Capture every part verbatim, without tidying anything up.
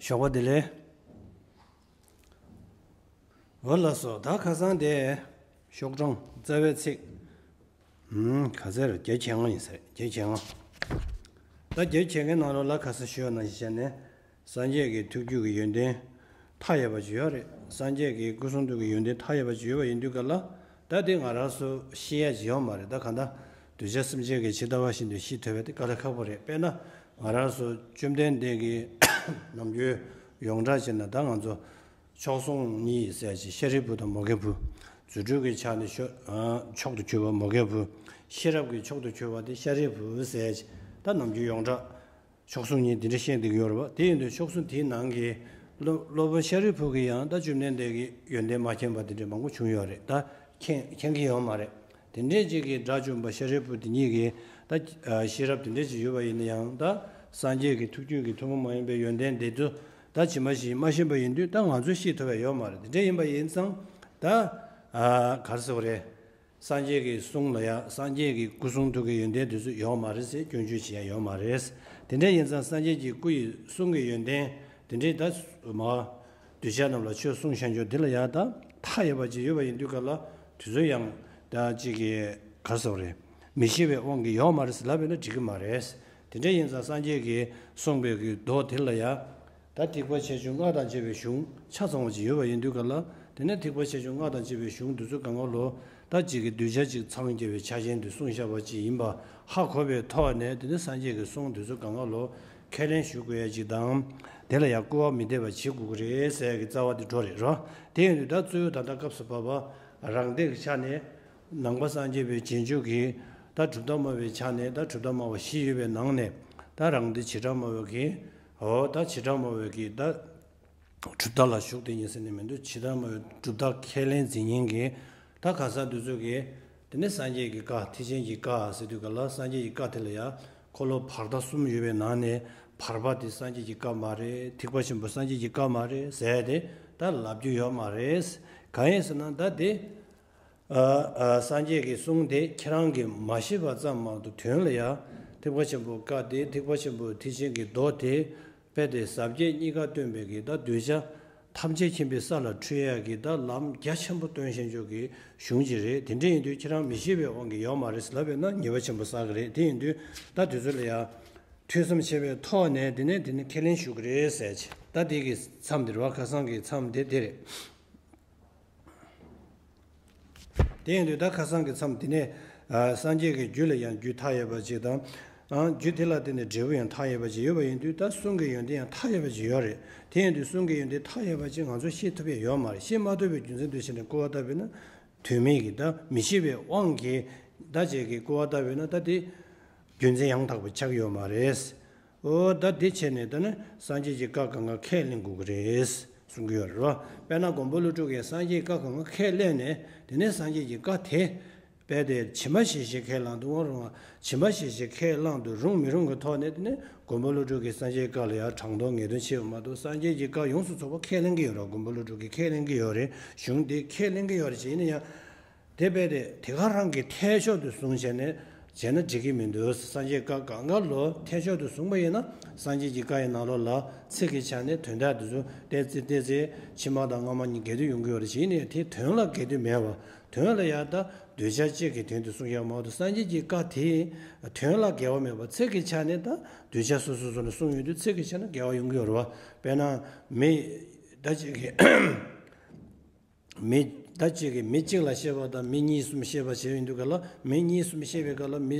ཞོགས་པ་བདེ་ལེགས། འོ་ལགས་སོ། ད་ཁ་སང་དེ་ཤོག་གྲངས་རྩ་བའི་ཚིག་ཧུམ། ག་ཚད་རེད། བརྒྱ་བྱེད་ལྔ་ཡིན་ས་རེད། བརྒྱ་བྱེད་ལྔ། ད་བརྒྱ་བྱེད་ལྔའི་ནང་ལོགས་ལ་ཁ་སང་ཞུས་པ་ནང་བཞིན་བྱས་ནས། སངས་རྒྱས་ཀྱི་ཐུགས་རྒྱུད་ཀྱི་ཡོན་ཏན་མཐའ་ཡས་པ་ཅིག་ཡོད་རེད། སངས་རྒྱས་ཀྱི་སྐུ་གསུང་ཐུགས་ཀྱི་ཡོན་ཏན་མཐའ་ཡས་པ་ཅིག་ཡོད་པ་ཡིན་དུས་ག་ལ། ད་དེ་ང་རང་ཚོ་ཤེས་ཡ་ཅིག་ཡོད་མ་རེད། ད་གང་ལྟར་གདུལ་བྱ་སེམས་ཅན་གྱིས་ཇི་ལྟ་བ་བཞིན་དུ་ཤེས་ཐུབ་པ་དེ་དཀའ་ལས་ཁག་པོ་རེད། དཔེར་ན་ང་རང་ཚོ་བཅོམ་ལྡན་འདས་ཀྱིས་ནམ་རྒྱུན་ཡོངས་གྲགས་བྱས་ན། ད་ང་ཚོ་མཆོག་ཟུང་གཉིས་ཟེར་ཅིག་ཤཱ་རིའི་བུ་དང་མོའུ་འགལ་བུ། རྫུ་འཕྲུལ་གྱི་ཆ་ནས་མཆོག་ཨ་མཆོག་ཏུ་གྱུར་པ་མོའུ་འགལ་བུ། ཤེས་རབ་ཀྱི་མཆོག་ཏུ་གྱུར་པ་དེ་ཤཱ་རིའི་བུ་ཟེར་ཅིག་ད་ནམ་རྒྱུན་ཡོངས་གྲགས་མཆོག་ཟུང་གཉིས་དེ་འདྲ་བཤད་བསྡད་ཀྱི་ཡོད་རེད་པ། དེ་ཡིན་དུས་མཆོག་ཟུང་དེའི་ནང་གི་སློབ་སློབ་དཔོན་ཤཱ་རིའི་བུ་གིས་ཡང་ད་བཅོམ་ལྡན་འདས་ཀྱི་ཡོན་ཏན་མ་མཁྱེན་པ་དེ་འདྲ་མང་པོ་བྱུང་ཡོད་རེད། ད་མཁྱེན་མཁྱེན་གྱི་ཡོད་མ་རེད། དེ་འདྲས་ཅིག་གི་དགྲ་བཅོམ་པ་ཤཱ་རིའི་བུ་དེ་ཉིད་ཀྱིས་ད་ཨ་ཤེས་རབ་དེ་འདྲས་ཅིག་ཡོད་པ་ཡིན་ན་ཡང་། ད་སངས་རྒྱས་ཀྱི་ཐུགས་རྒྱུད་ཀྱི་ཐུན་མོང་མ་ཡིན་པའི་ཡོན་ཏན་དེ་ཚོ་ད་ཇི་མ་ཞིག་མ་ཤེས་པ་ཡིན་དུས། ད་ང་ཚོས་ཤེས་ཐུབ་པ་ཡོད་མ་རེད། དེ་འདྲས་ཡིན་པ་ཡིན་ཙང་ད་ཨ་ག་རེ་ཟེར་དགོས་རེད། སངས་རྒྱས་ཀྱི་གསུང་ལ་ཡང་སངས་རྒྱས་ཀྱི་སྐུ་གསུང་ཐུགས་ཀྱི་ཡོན་ཏན་དེ་ཚོ་ཡོད་མ་རེད་ཟེར་སྐྱོན་བརྗོད་བྱེད་ཡ་ཡོད་མ་རེད། དེ་འདྲ་ཡིན་ཙང་སངས་རྒྱས་ཀྱི་སྐུ་ཡི་གསུང་གི་ཡོན་ཏན་དེ་འདྲའི་ད་མ་གདུལ་བྱ་རྣམས་ལ་ཆོས་གསུངས་བཞག་ཆོག་དེ་ལ་ཡང་ད་མཐའ་ཡས་པ་ཅིག་ཡོད་པ་ཡིན་དུས་ག་ལ། དེ་ཚོ་ཡང་ད་ཅིག་གི་ག་རེ་ཟེར་དགོས་རེད། མི་ཤེས་པའི་དབང་གིས་ཡོད་མ་རེད་ཟེར་ལབ་པས་ན་འགྲིག་གི་མ་རེད། དེ་འདྲ་ཡིན་ཙང་སངས་རྒྱས་ཀྱིས་གསུངས་པའི་གི་མདོ་དེ་ལ་ཡང་ད་ཐེག་པ་ཆེ་ཆུང་ལྔ་དང་བཅས་པའི་གཞུང་ཆ་ཚང་བ་ཅིག་ཡོད་པ་ཡིན་དུས་ག་ལ། དེ་ནས་ཐེག་པ་ཆེ་ཆུང་ལྔ་དང་བཅས་པའི་གཞུང་འདི་ཚོ་གང་ག་ལོ་ད་ཅིག་གི་གདུལ་བྱ་ཅིག་འཚང་རྒྱ་བའི་ཆ་རྐྱེན་དུ་གསུངས་བཞག་པ་ཅིག་ཡིན་པ་ཧ་གོ་བའི་ཐོག་ནས། དེ་ནས་སངས་རྒྱས་ཀྱི་གསུང་འདི་ཚོ་གང་ག་ལོ་ཁས་ལེན་ཞུ་དགོས་ཡ་ཅིག་དང་། དེ་ལ་ཡང་སྐུར་བ་མི་འདེབས་པ་བྱེད་དགོས་ཀྱི་རེད་ཟེར་ཡ་གི་རྩ་བ་དེ་འགྲོ་རེད་རོ། དེ་ཡིན་དུས་ད་གཙོ་བོ་ད་ལྟ་སྐབས་སུ་བབ་པ་རང་སྡེ་གི་ཆ་ནས། ནང་པ་སངས་རྒྱས་པའི་རྗེས་འཇུག་གི་ད་གྲུབ་མཐའ་སྨྲ་བའི་ཆ་ནས། ད་གྲུབ་མཐའ་སྨྲ་བ་བཞི་ཡོད་པའི་ནང་ནས། ད་རང་སྡེ་བྱེ་བྲག་སྨྲ་བའི་གི། འོ་ད་བྱེ་བྲག་སྨྲ་བའི་གི་ད་གྲུབ་མཐའ་ལ་ཞུགས་དེ་ཡིན་ཟེར་ནས་མི་འདུག་བྱེ་བྲག་སྨྲ་བའི་གྲུབ་མཐའ་ཁས་ལེན་མཛད་མཁན་གྱི་ད་ག་ས་འདི་ཚོ་གིས། དེ་ནས་སངས་རྒྱས་ཀྱི་བཀའ། ཐེག་ཆེན་གྱི་བཀའ་ཟེར་དུས་ག་ལ། སངས་རྒྱས་ཀྱི་བཀའ་དེ་ལ་ཡང་འཁོར་ལོ་བར་དོ་གསུམ་ཡོད་པའི་ནང་ནས་བར་པ་དེ་སངས་རྒྱས་ཀྱི་བཀའ་མ་རེད། ཐེག་པ་ཆེན་པོ་སངས་རྒྱས་ཀྱི་བཀའ་མ་རེད་ཟེར་ཏེ་ད་ལབ་རྒྱུ་ཡོད་མ་རེད། གང་ཡིན་ཟེར་ན་ད་དེ། ཨ་ཨ་སངས་རྒྱས་ཀྱི་གསུང་དེ་ཁྱེད་རང་གིས་མ་ཤེས་པ་ཙམ་མ་གཏོགས། དོན་ལ་ཡང་ཐེག་པ་ཆེན་པོའི་བཀའ་དེ། ཐེག་པ་ཆེན་པོའི་ཐེག་ཆེན་གྱི་མདོ་དེ། དཔེ་དེ་ཟབ་རྒྱས་གཉིས་ཀ་སྟོན་པའི་གི་ད་གདུལ་བྱ་ཐམས་ཅད་མཁྱེན་པའི་ས་ལ་འཁྲུལ་ཡ་གི་ད་ལམ་རྒྱ་ཆེན་པོ་སྟོན་བཞིན་ཆོག་གི་གཞུང་ཅིག་རེད། དེ་འདྲ་ཡིན་དུས་ཁྱེད་རང་མི་ཤེས་པའི་དབང་གིས་ཡོད་མ་རེད་ཟེར་ལབ་པས་ན་ཉེས་པ་ཆེན་པོ་བསགས་གི་རེད། དེ་ཡིན་དུས་ད་དེ་ཚོ་ལ་ཡང་ཐོས་བསམ་བྱས་པའི་ཐོག་ནས། དེ་ནས་དེ་ནས་ཁས་ལེན་ཞུ་གི་རེད་ཟེར་ཅིག་ད་དེ་གི་མཚམས་དེ་རེད་བ། ཁ་སང་གི་མཚམས་དེ་དེ་རེད། དེ་ཡིན་དུས་ད་ཁ་སང་གི་མཚམས་དེ་ནས་ཨ་སངས་རྒྱས་ཀྱི་རྒྱུད་ལ་ཡང་རྒྱུ་མཐའ་ཡས་པ་ཅིག་དང་། ཨ་རྒྱུ་དེ་ལ་བརྟེན་ནས་འབྲས་བུ་ཡང་མཐའ་ཡས་པ་ཅིག་ཡོད་པ་ཡིན་དུས། ད་གསུང་གི་ཡོན་ཏན་ཡང་མཐའ་ཡས་པ་ཅིག་ཡོད་རེད། དེ་ཡིན་དུས་གསུང་གི་ཡོན་ཏན་མཐའ་ཡས་པ་ཅིག་ང་ཚོས་ཤེས་ཐུབ་ཡས་ཡོད་མ་རེད། ཤེས་མ་ཐུབ་པའི་རྒྱུ་མཚན་དུ་བྱས་ནས་སྐུར་བ་བཏབ་པས་ན། དོན་མེད་ཀྱི་ད་མི་ཤེས་པའི་དབང་གིས་ད་ཅིག་གི་སྐུར་བ་བཏབ་པས་ན། ད་དེ་རྒྱུ་མཚན་ཡང་དག་པ་ཆགས་ཡོད་མ་རེད། འོ་ད་དེ་བྱས་ནས་ད་ནི་སངས་རྒྱས་ཀྱི་བཀའ་གང་ག་ཁས་ལེན་དགོས་ཀྱི་རེད་གསུང་གི་ཡོད་རེད་བ། དཔེར་ན་མགོན་པོ་ཀླུ་སྒྲུབ་ཀྱིས་སངས་རྒྱས་བཀའ་གང་ག་ཁས་ལེན་ནས། དེ་ནས་སངས་རྒྱས་ཀྱི་བཀའ་དེ་དཔེ་དེ་ཇི་མ་ཞིག་ཞིག་ཁས་བླང་དུ་རུང་རུང་། ཇི་མ་ཞིག་ཞིག་ཁས་བླང་དུ་རུང་མི་རུང་གི་ཐོག་ནས། དེ་ནས་མགོན་པོ་ཀླུ་སྒྲུབ་ཀྱིས་སངས་རྒྱས་བཀའ་ལ་ཡང་དྲང་དོག་ངེས་དོན་ཕྱེ་བ་མ་གཏོགས། སངས་རྒྱས་ཀྱི་བཀའ་ཡོངས་སུ་རྫོགས་པ་ཁས་ལེན་གྱི་ཡོད་རེད། མགོན་པོ་ཀླུ་སྒྲུབ་ཀྱིས་ཁས་ལེན་གྱི་ཡོད་རེད། གཞུང་དེ་ཁས་ལེན་གྱི་ཡོད་རེད། བྱས་ན་ཡང་དེ་དཔེ་དེ་དེ་ག་རང་གི་འཐད་ཕྱོགས་དུ་བཟུང་བྱས་ནས་བྱས་ན་འགྲིག་གི་མི་འདུག་སངས་རྒྱས་བཀའ་གང་ག་ལོ་འཐད་ཕྱོགས་དུ་བཟུང་པ་ཡིན་ན། སངས་རྒྱས་ཀྱི་བཀའ་ཡི་ནང་ལོགས་ལ་ཚིག་གི་ཆ་ནས་དོན་དག་དེ་ཚོ་ཏོག་ཙམ་ཏོག་ཙམ་ཕྱི་མ་དང་སྔ་མ་གཉིས་འགལ་འདུ་ཡོང་གི་ཡོད་རེད། བྱས་ནས་དེ་དོན་ལ་འགལ་འདུ་མེད་པ། དོན་ལ་ཡང་ད་གདུལ་བྱ་གཅིག་གི་དོན་དུ་གསུངས་ཡོད་མ་གཏོགས། སངས་རྒྱས་ཀྱི་བཀའ་དེ་དོན་ལ་འགལ་བ་མེད་པ། ཚིག་གི་ཆ་ནས་ད་གདུལ་བྱ་སོ་སོ་སོ་ནས་གསུངས་ཡོང་དུས་ཚིག་གི་ཆ་ནས་འགལ་བ་ཡོང་གི་ཡོད་རེད་བ། དཔེར་ན་མི་ད་གཅིག་གི་མི་ད་གཅིག་གིས་མི་གཅིག་ལ་བཤད་པ་དང་མི་གཉིས་གསུམ་བཤད་པ་བྱས་ཡོང་དུས་ག་ལ། མི་གཉིས་གསུམ་བཤད་པའི་སྐབས་ལ་མི་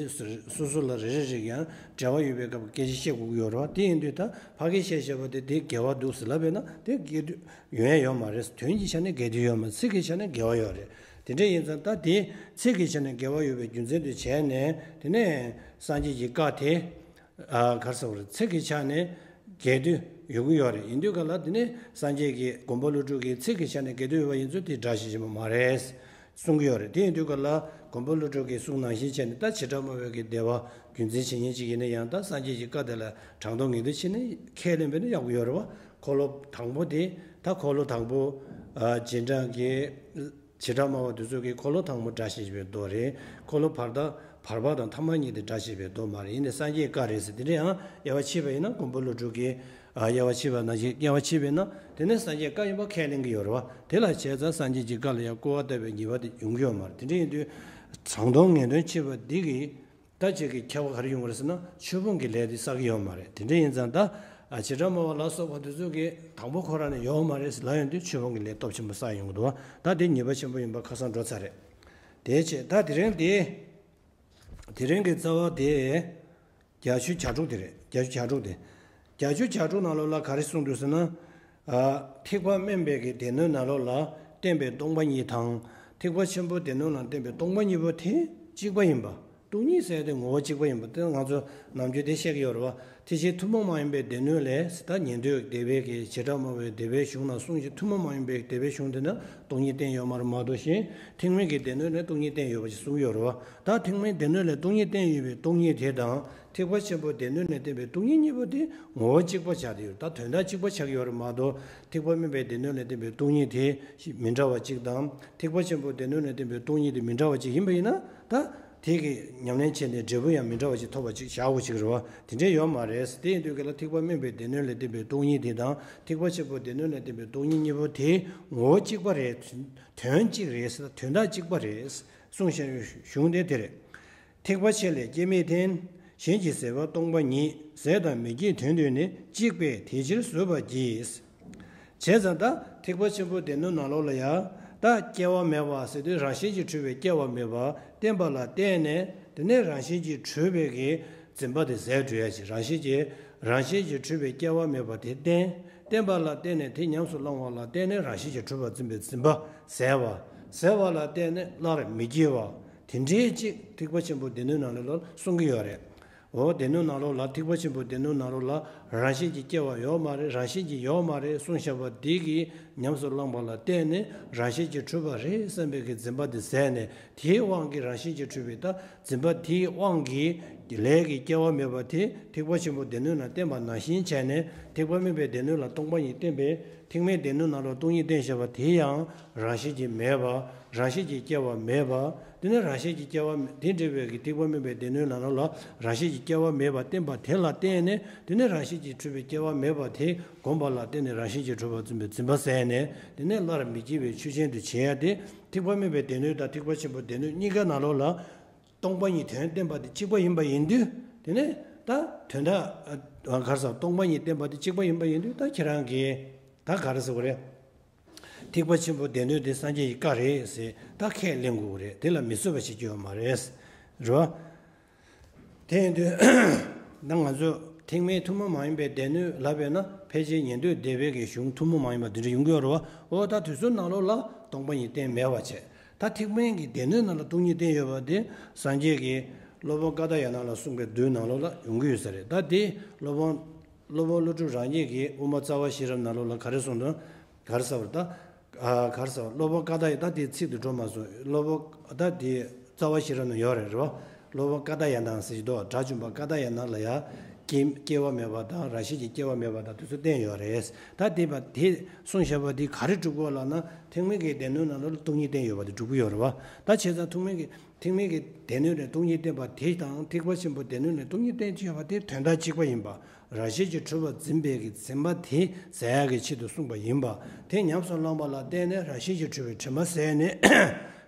སོ་སོ་ལ་རེ་རེ་རེ་ཡང་འབྲེལ་བ་ཡོད་པའི་སྐབས་སྐད་ཆ་བཤད་དགོས་ཀྱི་ཡོད་རེད་བ། དེ་ཡིན་དུས་ད་ཕ་གིས་བཤད་བཤད་པ་དེ་དེ་འགལ་བ་འདུག་ཟེར་ལབ་པས་ན་དེ་འགལ་འདུ་ཡོང་ཡ་ཡོད་མ་རེད། དོན་གྱི་ཆ་ནས་འགལ་འདུ་ཡོད་མ་རེད། ཚིག་གི་ཆ་ནས་འགལ་བ་ཡོད་རེད། དེ་འདྲ་ཡིན་ཙང་ད་དེ་ཚིག་གི་ཆ་ནས་འགལ་བ་ཡོད་པའི་རྒྱུ་མཚན་དུ་བྱས་ནས། དེ་ནས་སངས་རྒྱས་ཀྱི་བཀའ་དེ། ཨ་ག་རེ་ཟེར་དགོས་རེད། ཚིག་གི་ཆ་ནས་འགལ་འདུ་ཡོང་གི་ཡོད་རེད། ཡིན་དུས་ག་ལ་དེ་ནས་སངས་རྒྱས་ཀྱིས་མགོན་པོ་ཀླུ་སྒྲུབ་ཀྱིས་ཚིག་གི་ཆ་ནས་འགལ་འདུ་ཡོད་པ་ཡིན་ཚུལ་དེ་འདྲ་ཞིག་ཡིན་པ་མ་རེད་གསུང་གི་ཡོད་རེད། དེ་ཡིན་དུས་ག་ལ་མགོན་པོ་ཀླུ་སྒྲུབ་ཀྱི་གསུང་ནང་བཞིན་བྱས་ནས་ད་བྱེ་བྲག་སྨྲ་བའི་གི་སྡེ་པ་རྒྱུད་འཛིན་བྱེད་མཁན་ཅིག་ཡིན་ན་ཡང་། ད་སངས་རྒྱས་ཀྱི་བཀའ་དེ་ལ་དྲང་དོག་ངེས་དོན་ཕྱེ་ནས་ཁས་ལེན་པས་ན་ཡག་པོ་ཡོད་རེད་བ། འཁོར་ལོ་དང་པོ་དེ། ད་འཁོར་ལོ་དང་པོ་ཨ་རྗེས་འབྲང་གི་བྱེ་བྲག་སྨྲ་བ་དེ་ཚོ་གིས་འཁོར་ལོ་དང་པོ་སྒྲ་ཞེས་པའི་མདོ་རེད། འཁོར་ལོ་བར་དང་བར་པ་དང་ཐ་མ་གཉིས་དེ་སྒྲ་ཞེས་པའི་མདོ་མ་རེད། ཡིན་ནའི་སངས་རྒྱས་བཀའ་རེད་ཟེར། དེ་འདྲ་ཡང་དབྱེ་བ་ཕྱེས་པ་ཡིན་ན་མགོན་པོ་ཀླུ་སྒྲུབ་ཀྱིས་ དབྱེ་བ་ཕྱེ་བ་ནང་བཞིན་དབྱེ་བ་ཕྱེ་བས་ན་དེ་ནི་སངས་རྒྱས་བཀའ་ཡིན་པ་ཁས་ལེན་གྱི་ཡོད་རེད་བ། དེ་ལ་བྱས་ཙང་སངས་རྒྱས་ཀྱི་བཀའ་ལ་ཡང་སྐུར་བ་བཏབ་པའི་ཉེས་པ་དེ་ཡོང་གི་ཡོད་མ་རེད། དེ་འདྲ་ཡིན་དུས་དྲང་སྡོམ་ངེས་དོན་ཕྱེ་བ་འདི་གིས་ད་ཅིག་གི་ཁྱབ་པ་ག་རེ་ཡོང་གི་རེད་ཟེར་ན་ཆོས་སྤོང་གི་ལས་དེ་བསགས་ཀྱི་ཡོད་མ་རེད། དེ་འདྲ་ཡིན་ཙང་ད་བྱེ་བྲག་སྨྲ་བ་ལ་སོགས་པ་དེ་ཚོ་གིས་དང་པོ་ཁོ་རང་ནས་ཡོད་མ་རེད་ཟེར་ལབ་ཡོང་དུས་ཆོས་སྤོང་གི་ལས་སྟོབས་ཆེན་པོ་བསགས་ཡོང་གི་འདུག་བ། ད་དེ་ཉེས་པ་ཆེན་པོ་ཡིན་པ་ཁ་སང་འགྲོ་ཚར་རེད། དེའི་ཆེད་ད་དེ་རིང་དེ། དེ་རིང་གི་རྩ་བ་དེ། བརྒྱད་ཅུ་གྱ་དྲུག་དེ་རེད། བརྒྱད་ཅུ་གྱ་དྲུག་དེ། བརྒྱད་ཅུ་གྱ་དྲུག་ནང་ལོགས་ལ་ག་རེ་གསུངས་འདུག་ཟེར་ན། ཨ། ཐེག་པ་དམན་པའི་གི་སྡེ་སྣོད་ནང་ལོགས་ལ་བསྟན་པའི་སྟོང་པ་ཉིད་དང་། ཐེག་པ་ཆེན་པོའི་སྡེ་སྣོད་ནང་བསྟན་པའི་སྟོང་པ་ཉིད་པོ་དེ་གཅིག་པ་ཡིན་པ། སྟོང་ཉིད་ཟེར་ཡ་དེ་ངོ་བོ་གཅིག་པ་ཡིན་པ་དེ་ང་ཚོ་ནམ་རྒྱུན་དེ་བཤད་ཀྱི་ཡོད་རེད་བ། དེ་བཞིན་ཐུན་མོང་མ་ཡིན་པའི་སྡེ་སྣོད་ལས་ད་ཉན་ཐོས་སྡེ་པའི་གི་བྱེ་བྲག་སྨྲ་བའི་སྡེ་པའི་གཞུང་ནང་གསུངས་ཤིང་ཐུན་མོང་མ་ཡིན་པའི་སྡེ་པའི་གཞུང་དེ་ན་སྟོང་ཉིད་བསྟན་ཡོད་མ་རེད་མ་གཏོགས་ཤིང་ཐེག་དམན་གྱི་སྡེ་སྣོད་ནས་སྟོང་ཉིད་བསྟན་ཡོད་པ་ཞིག་གསུངས་ཡོད་རེད་བ། ད་ཐེག་དམན་སྡེ་སྣོད་ལས་སྟོང་ཉིད་བསྟན་ཡོད་པའི་སྟོང་ཉིད་དེ་དང་ཐེག་པ་ཆེན་པོ་སྡེ་སྣོད་ནས་བསྟན་པའི་སྟོང་ཉིད་གཉིས་པོ་དེ་ངོ་བོ་གཅིག་པ་ཆགས་ཏེ་ཡོད། ད་དོན་དག་གཅིག་པ་ཆགས་ཡོད་རེད་མ་གཏོགས་ཐེག་པ་དམན་པའི་སྡེ་སྣོད་ནས་བསྟན་པའི་སྟོང་ཉིད་དེ་མི་འདྲ་བ་གཅིག་དང་ཐེག་པ་ཆེན་པོ་སྡེ་སྣོད་ནས་བསྟན་པའི་སྟོང་ཉིད་དེ་མི་འདྲ་བ་གཅིག་ཡིན་པ་ཡིན་ན་ད་དེ་གི་ཉམས་ལེན་བྱས་ནས་འབྲས་བུ་ཡང་མི་འདྲ་བ་ཅིག་ཐོབ་པ་ཅིག་བཞག་དགོས་ཅིག་རེད་བ། དེ་འདྲས་ཡོད་མ་རེད། དེ་ཡིན་དུས་ག་ལ་ཐེག་པ་དམན་པའི་སྡེ་སྣོད་ལས་བསྟན་པའི་སྟོང་ཉིད་དེ་དང་ཐེག་པ་ཆེན་པོ་སྡེ་སྣོད་ནས་བསྟན་པའི་སྟོང་ཉིད་གཉིས་པོ་དེ་ངོ་བོ་གཅིག་པ་རེད། དོན་གཅིག་རེད། དོན་དག་གཅིག་པ་རེད། གསུངས་བཞག་གཞུང་དེ་དེ་རེད། ཐེག་པ་ཆེ་ལས་སྐྱེ་མེད་བསྟན། གཞན་གྱིས་ཟད་པ་སྟོང་པ་ཉིད། ཟད་དང་མི་སྐྱེའི་དོན་བསྡུས་ནས། གཅིག་པས་དེ་ཕྱིར་བཟོད་པར་བགྱི། བྱས་ཙང་ད་ཐེག་པ་ཆེན་པོ་སྡེ་སྣོད་ནང་ལོགས་ལ་ཡང་ད་སྐྱེ་བ་མེད་པ་ཟེར་དུས་རང་བཞིན་གྱིས་གྲུབ་པའི་སྐྱེ་བ་མེད་པ་བསྟན་པ་ལ་བརྟེན་ནས་དེ་ནས་རང་བཞིན་གྱིས་གྲུབ་པའི་གི་འཛིན་པ་དེ་ཟད་འགྲོ་ཡ་ཅིག་རང་བཞིན་གྱིས་རང་བཞིན་གྱིས་གྲུབ་པའི་སྐྱེ་བ་མེད་པ་དེ་བསྟན། བསྟན་པ་ལ་བརྟེན་ནས་དེ་ཉམས་སུ་བླང་བ་ལ་བརྟེན་ནས་རང་བཞིན་གྱིས་གྲུབ་པར་འཛིན་པའི་འཛིན་པ་ཟད་པ། ཟད་པ་ལ་བརྟེན་ནས་སླར་མི་སྐྱེ་བ། དེ་འདྲའི་ཅིག་ཐེག་པ་ཆེན་པོ་སྡེ་སྣོད་ནང་ལོགས་ལ་གསུང་གི་ཡོད་རེད། འོ་སྡེ་སྣོད་ནང་ལོགས་ལ་ཐེག་པ་ཆེན་པོ་སྡེ་སྣོད་ནང་ལོགས་ལ་རང་བཞིན་གྱིས་སྐྱེ་བ་ཡོད་མ་རེད། རང་བཞིན་གྱིས་ཡོད་མ་རེད་གསུངས་བཞག་པ་འདི་གིས་ཉམས་སུ་བླངས་པ་ལ་བརྟེན་ནས་རང་བཞིན་གྱིས་གྲུབ་པ་རེད་བསམ་པའི་གི་འཛིན་པ་འདི་ཟད་ནས་དེའི་དབང་གིས་རང་བཞིན་གྱིས་གྲུབ་པའི་ད་འཛིན་པ་དེའི་དབང་གིས་ལས་ཀྱི་སྐྱེ་བ་མེད་པ་དེ་ཐེག་པ་ཆེན་པོ་སྡེ་སྣོད་ནང་བསྟན་པ་ནང་བཞིན་བྱས་ནས་ཐེག་པ་དམན་པའི་སྡེ་སྣོད་ལ་སྟོང་པ་ཉིད་བསྟན་པས་ཐེག་དམན་སྡེ་སྣོད་ནང་ལ་སྟོང་ཉིད་བསྟན་བཞག་པ་དེ་ཡང་རང་བཞིན་གྱིས་མེད་པ། རང་བཞིན་གྱིས་སྐྱེ་བ་མེད་པ། དེ་ནས་རང་བཞིན་གྱིས་སྐྱེ་བ་མེད་དེ་འདྲ་བའི་གི་ཐེག་པ་དམན་པའི་སྡེ་སྣོད་ནང་ལོགས་ལ་རང་བཞིན་གྱིས་སྐྱེ་བ་མེད་པ་བསྟན་པ་དེ་ལ་བརྟེན་ནས་དེ་ནས་རང་བཞིན་གྱིས་གྲུབ་པའི་སྐྱེ་བ་མེད་པ་དེ་བསྒོམ་པ་ལ་བརྟེན་ནས་རང་བཞིན་གྱིས་གྲུབ་པར་འཛིན་པའི་འཛིན་པ་ཟད་ནས་དེ་ནས་སླར་མི་སྐྱེ་བའི་ཆོས་ཅན་དུ་བྱེད་ཡ་དེ་ཐེག་པ་དམན་པའི་སྡེ་སྣོད་དང་ཐེག་པ་ཆེན་པོའི་སྡེ་སྣོད་གཉིས་ཀ་ནང་ལོགས་ལ་སྟོང་པ་ཉིད་དོན་བསྟན་པ་དེ་གཅིག་པ་ཡིན་པ་ཡིན་དུས་དེ་ནས་ད་དོན་དག་ག་རེ་ཟེར་སྟོང་པ་ཉིད་བསྟན་པ་དེ་གཅིག་པ་ཡིན་པ་ཡིན་དུས་ད་ཁྱེད་རང་གིས་ད་ག་རེ་ཟེར་དགོས་རེད། ཐེག་པ་ཆེན་པོ་སྡེ་སྣོད་དེ་སངས་རྒྱས་ཀྱི་བཀའ་རེད་ཟེར་ད་ཁས་ལེན་དགོས་ཀྱི་རེད། དེ་ལ་མི་བཟོད་པ་བྱེད་རྒྱུ་ཡོད་མ་རེད། རེད་བ། དེ་ཡིན་དུས་ད་ང་ཚོས་ཐེག་དམན་ཐུན་མོང་མ་ཡིན་པའི་སྡེ་སྣོད་ལབ་པས་ན་ཕལ་ཆེར་ཉན་ཐོས་སྡེ་པའི་གི་གཞུང་ཐུན་མོང་མ་ཡིན་པ་འདི་འདྲ་ཡོང་གི་ཡོད་རེད་བ། འོ་ད་དེ་ཚོའི་ནང་ལོགས་ལ་སྟོང་པ་ཉིད་བསྟན་མེད་པ་བྱས། ད་ཐེག་དམན་གྱི་སྡེ་སྣོད་ནང་ལ་སྟོང་ཉིད་བསྟན་ཡོད་པ་དེ་སངས་རྒྱས་ཀྱི་སློབ་དཔོན་ཀ་ཏ་ཡ་ན་ལ་གསུངས་པའི་མདོའི་ནང་ལོགས་ལ་ཡོང་གི་ཡོད་ས་རེད། ད་དེ་སློབ་དཔོན་སློབ་དཔོན་ཀླུ་སྒྲུབ་རང་ཉིད་ཀྱིས་དབུ་མ་རྩ་བ་ཤེས་རབ་ནང་ལོགས་ལ་ག་རེ་གསུངས་དང་། ག་རེ་ཟེར་བ་ད། ཨ་ག་རེ་ཟེར་བ་སློབ་དཔོན་ཀ་ཏ་ཡ་ད་དེ་ཚིག་ཏུ་འགྲོ་མ་སོང་། སློབ་དཔོན་ད་དེ་རྩ་བ་ཤེས་རབ་ན་ཡོད་རེད་རེད་བ། སློབ་དཔོན་ཀ་ཏ་ཡ་ན་ཟེར་གྱི་འདུག་སྒྲ་བཅུ་པ་ཀ་ཏ་ཡ་ན་ལ་ཡ། སྐྱེ་སྐྱེ་བ་མེད་པ་དང་རང་བཞིན་གྱིས་སྐྱེ་བ་མེད་པ་དང་དེ་ཚོ་བསྟན་ཡོད་རེད། ད་དེ་བ་དེ་གསུངས་བཞག་པ་དེ་ག་རེ་སྒྲུབ་དགོས་ལབ་ན་ཐེག་དམན་གྱི་སྡེ་སྣོད་ནང་ལ་སྟོང་ཉིད་བསྟན་ཡོད་པ་དེ་སྒྲུབ་ཀྱི་ཡོད་རེད་བ། ད་བྱས་ཙང་ཐུན་མིན་གྱི་ཐེག་དམན་གྱི་སྡེ་སྣོད་ནས་སྟོང་ཉིད་བསྟན་པ་དེ་དང་ཐེག་པ་ཆེན་པོ་སྡེ་སྣོད་ནས་སྟོང་ཉིད་བསྟན་ཡོད་པ་དེ་དོན་དག་གཅིག་པ་ཡིན་པ། རང་བཞིན་གྱིས་གྲུབ་པར་འཛིན་པའི་གི་འཛིན་པ་དེ་ཟད་ཡག་གི་ཆེད་དུ་གསུངས་པ་ཡིན་པ། དེ་ཉམས་སུ་བླངས་པ་ལ་བརྟེན་ནས་རང་བཞིན་གྱིས་གྲུབ་པའི་དྲི་མ་ཟད་ནས་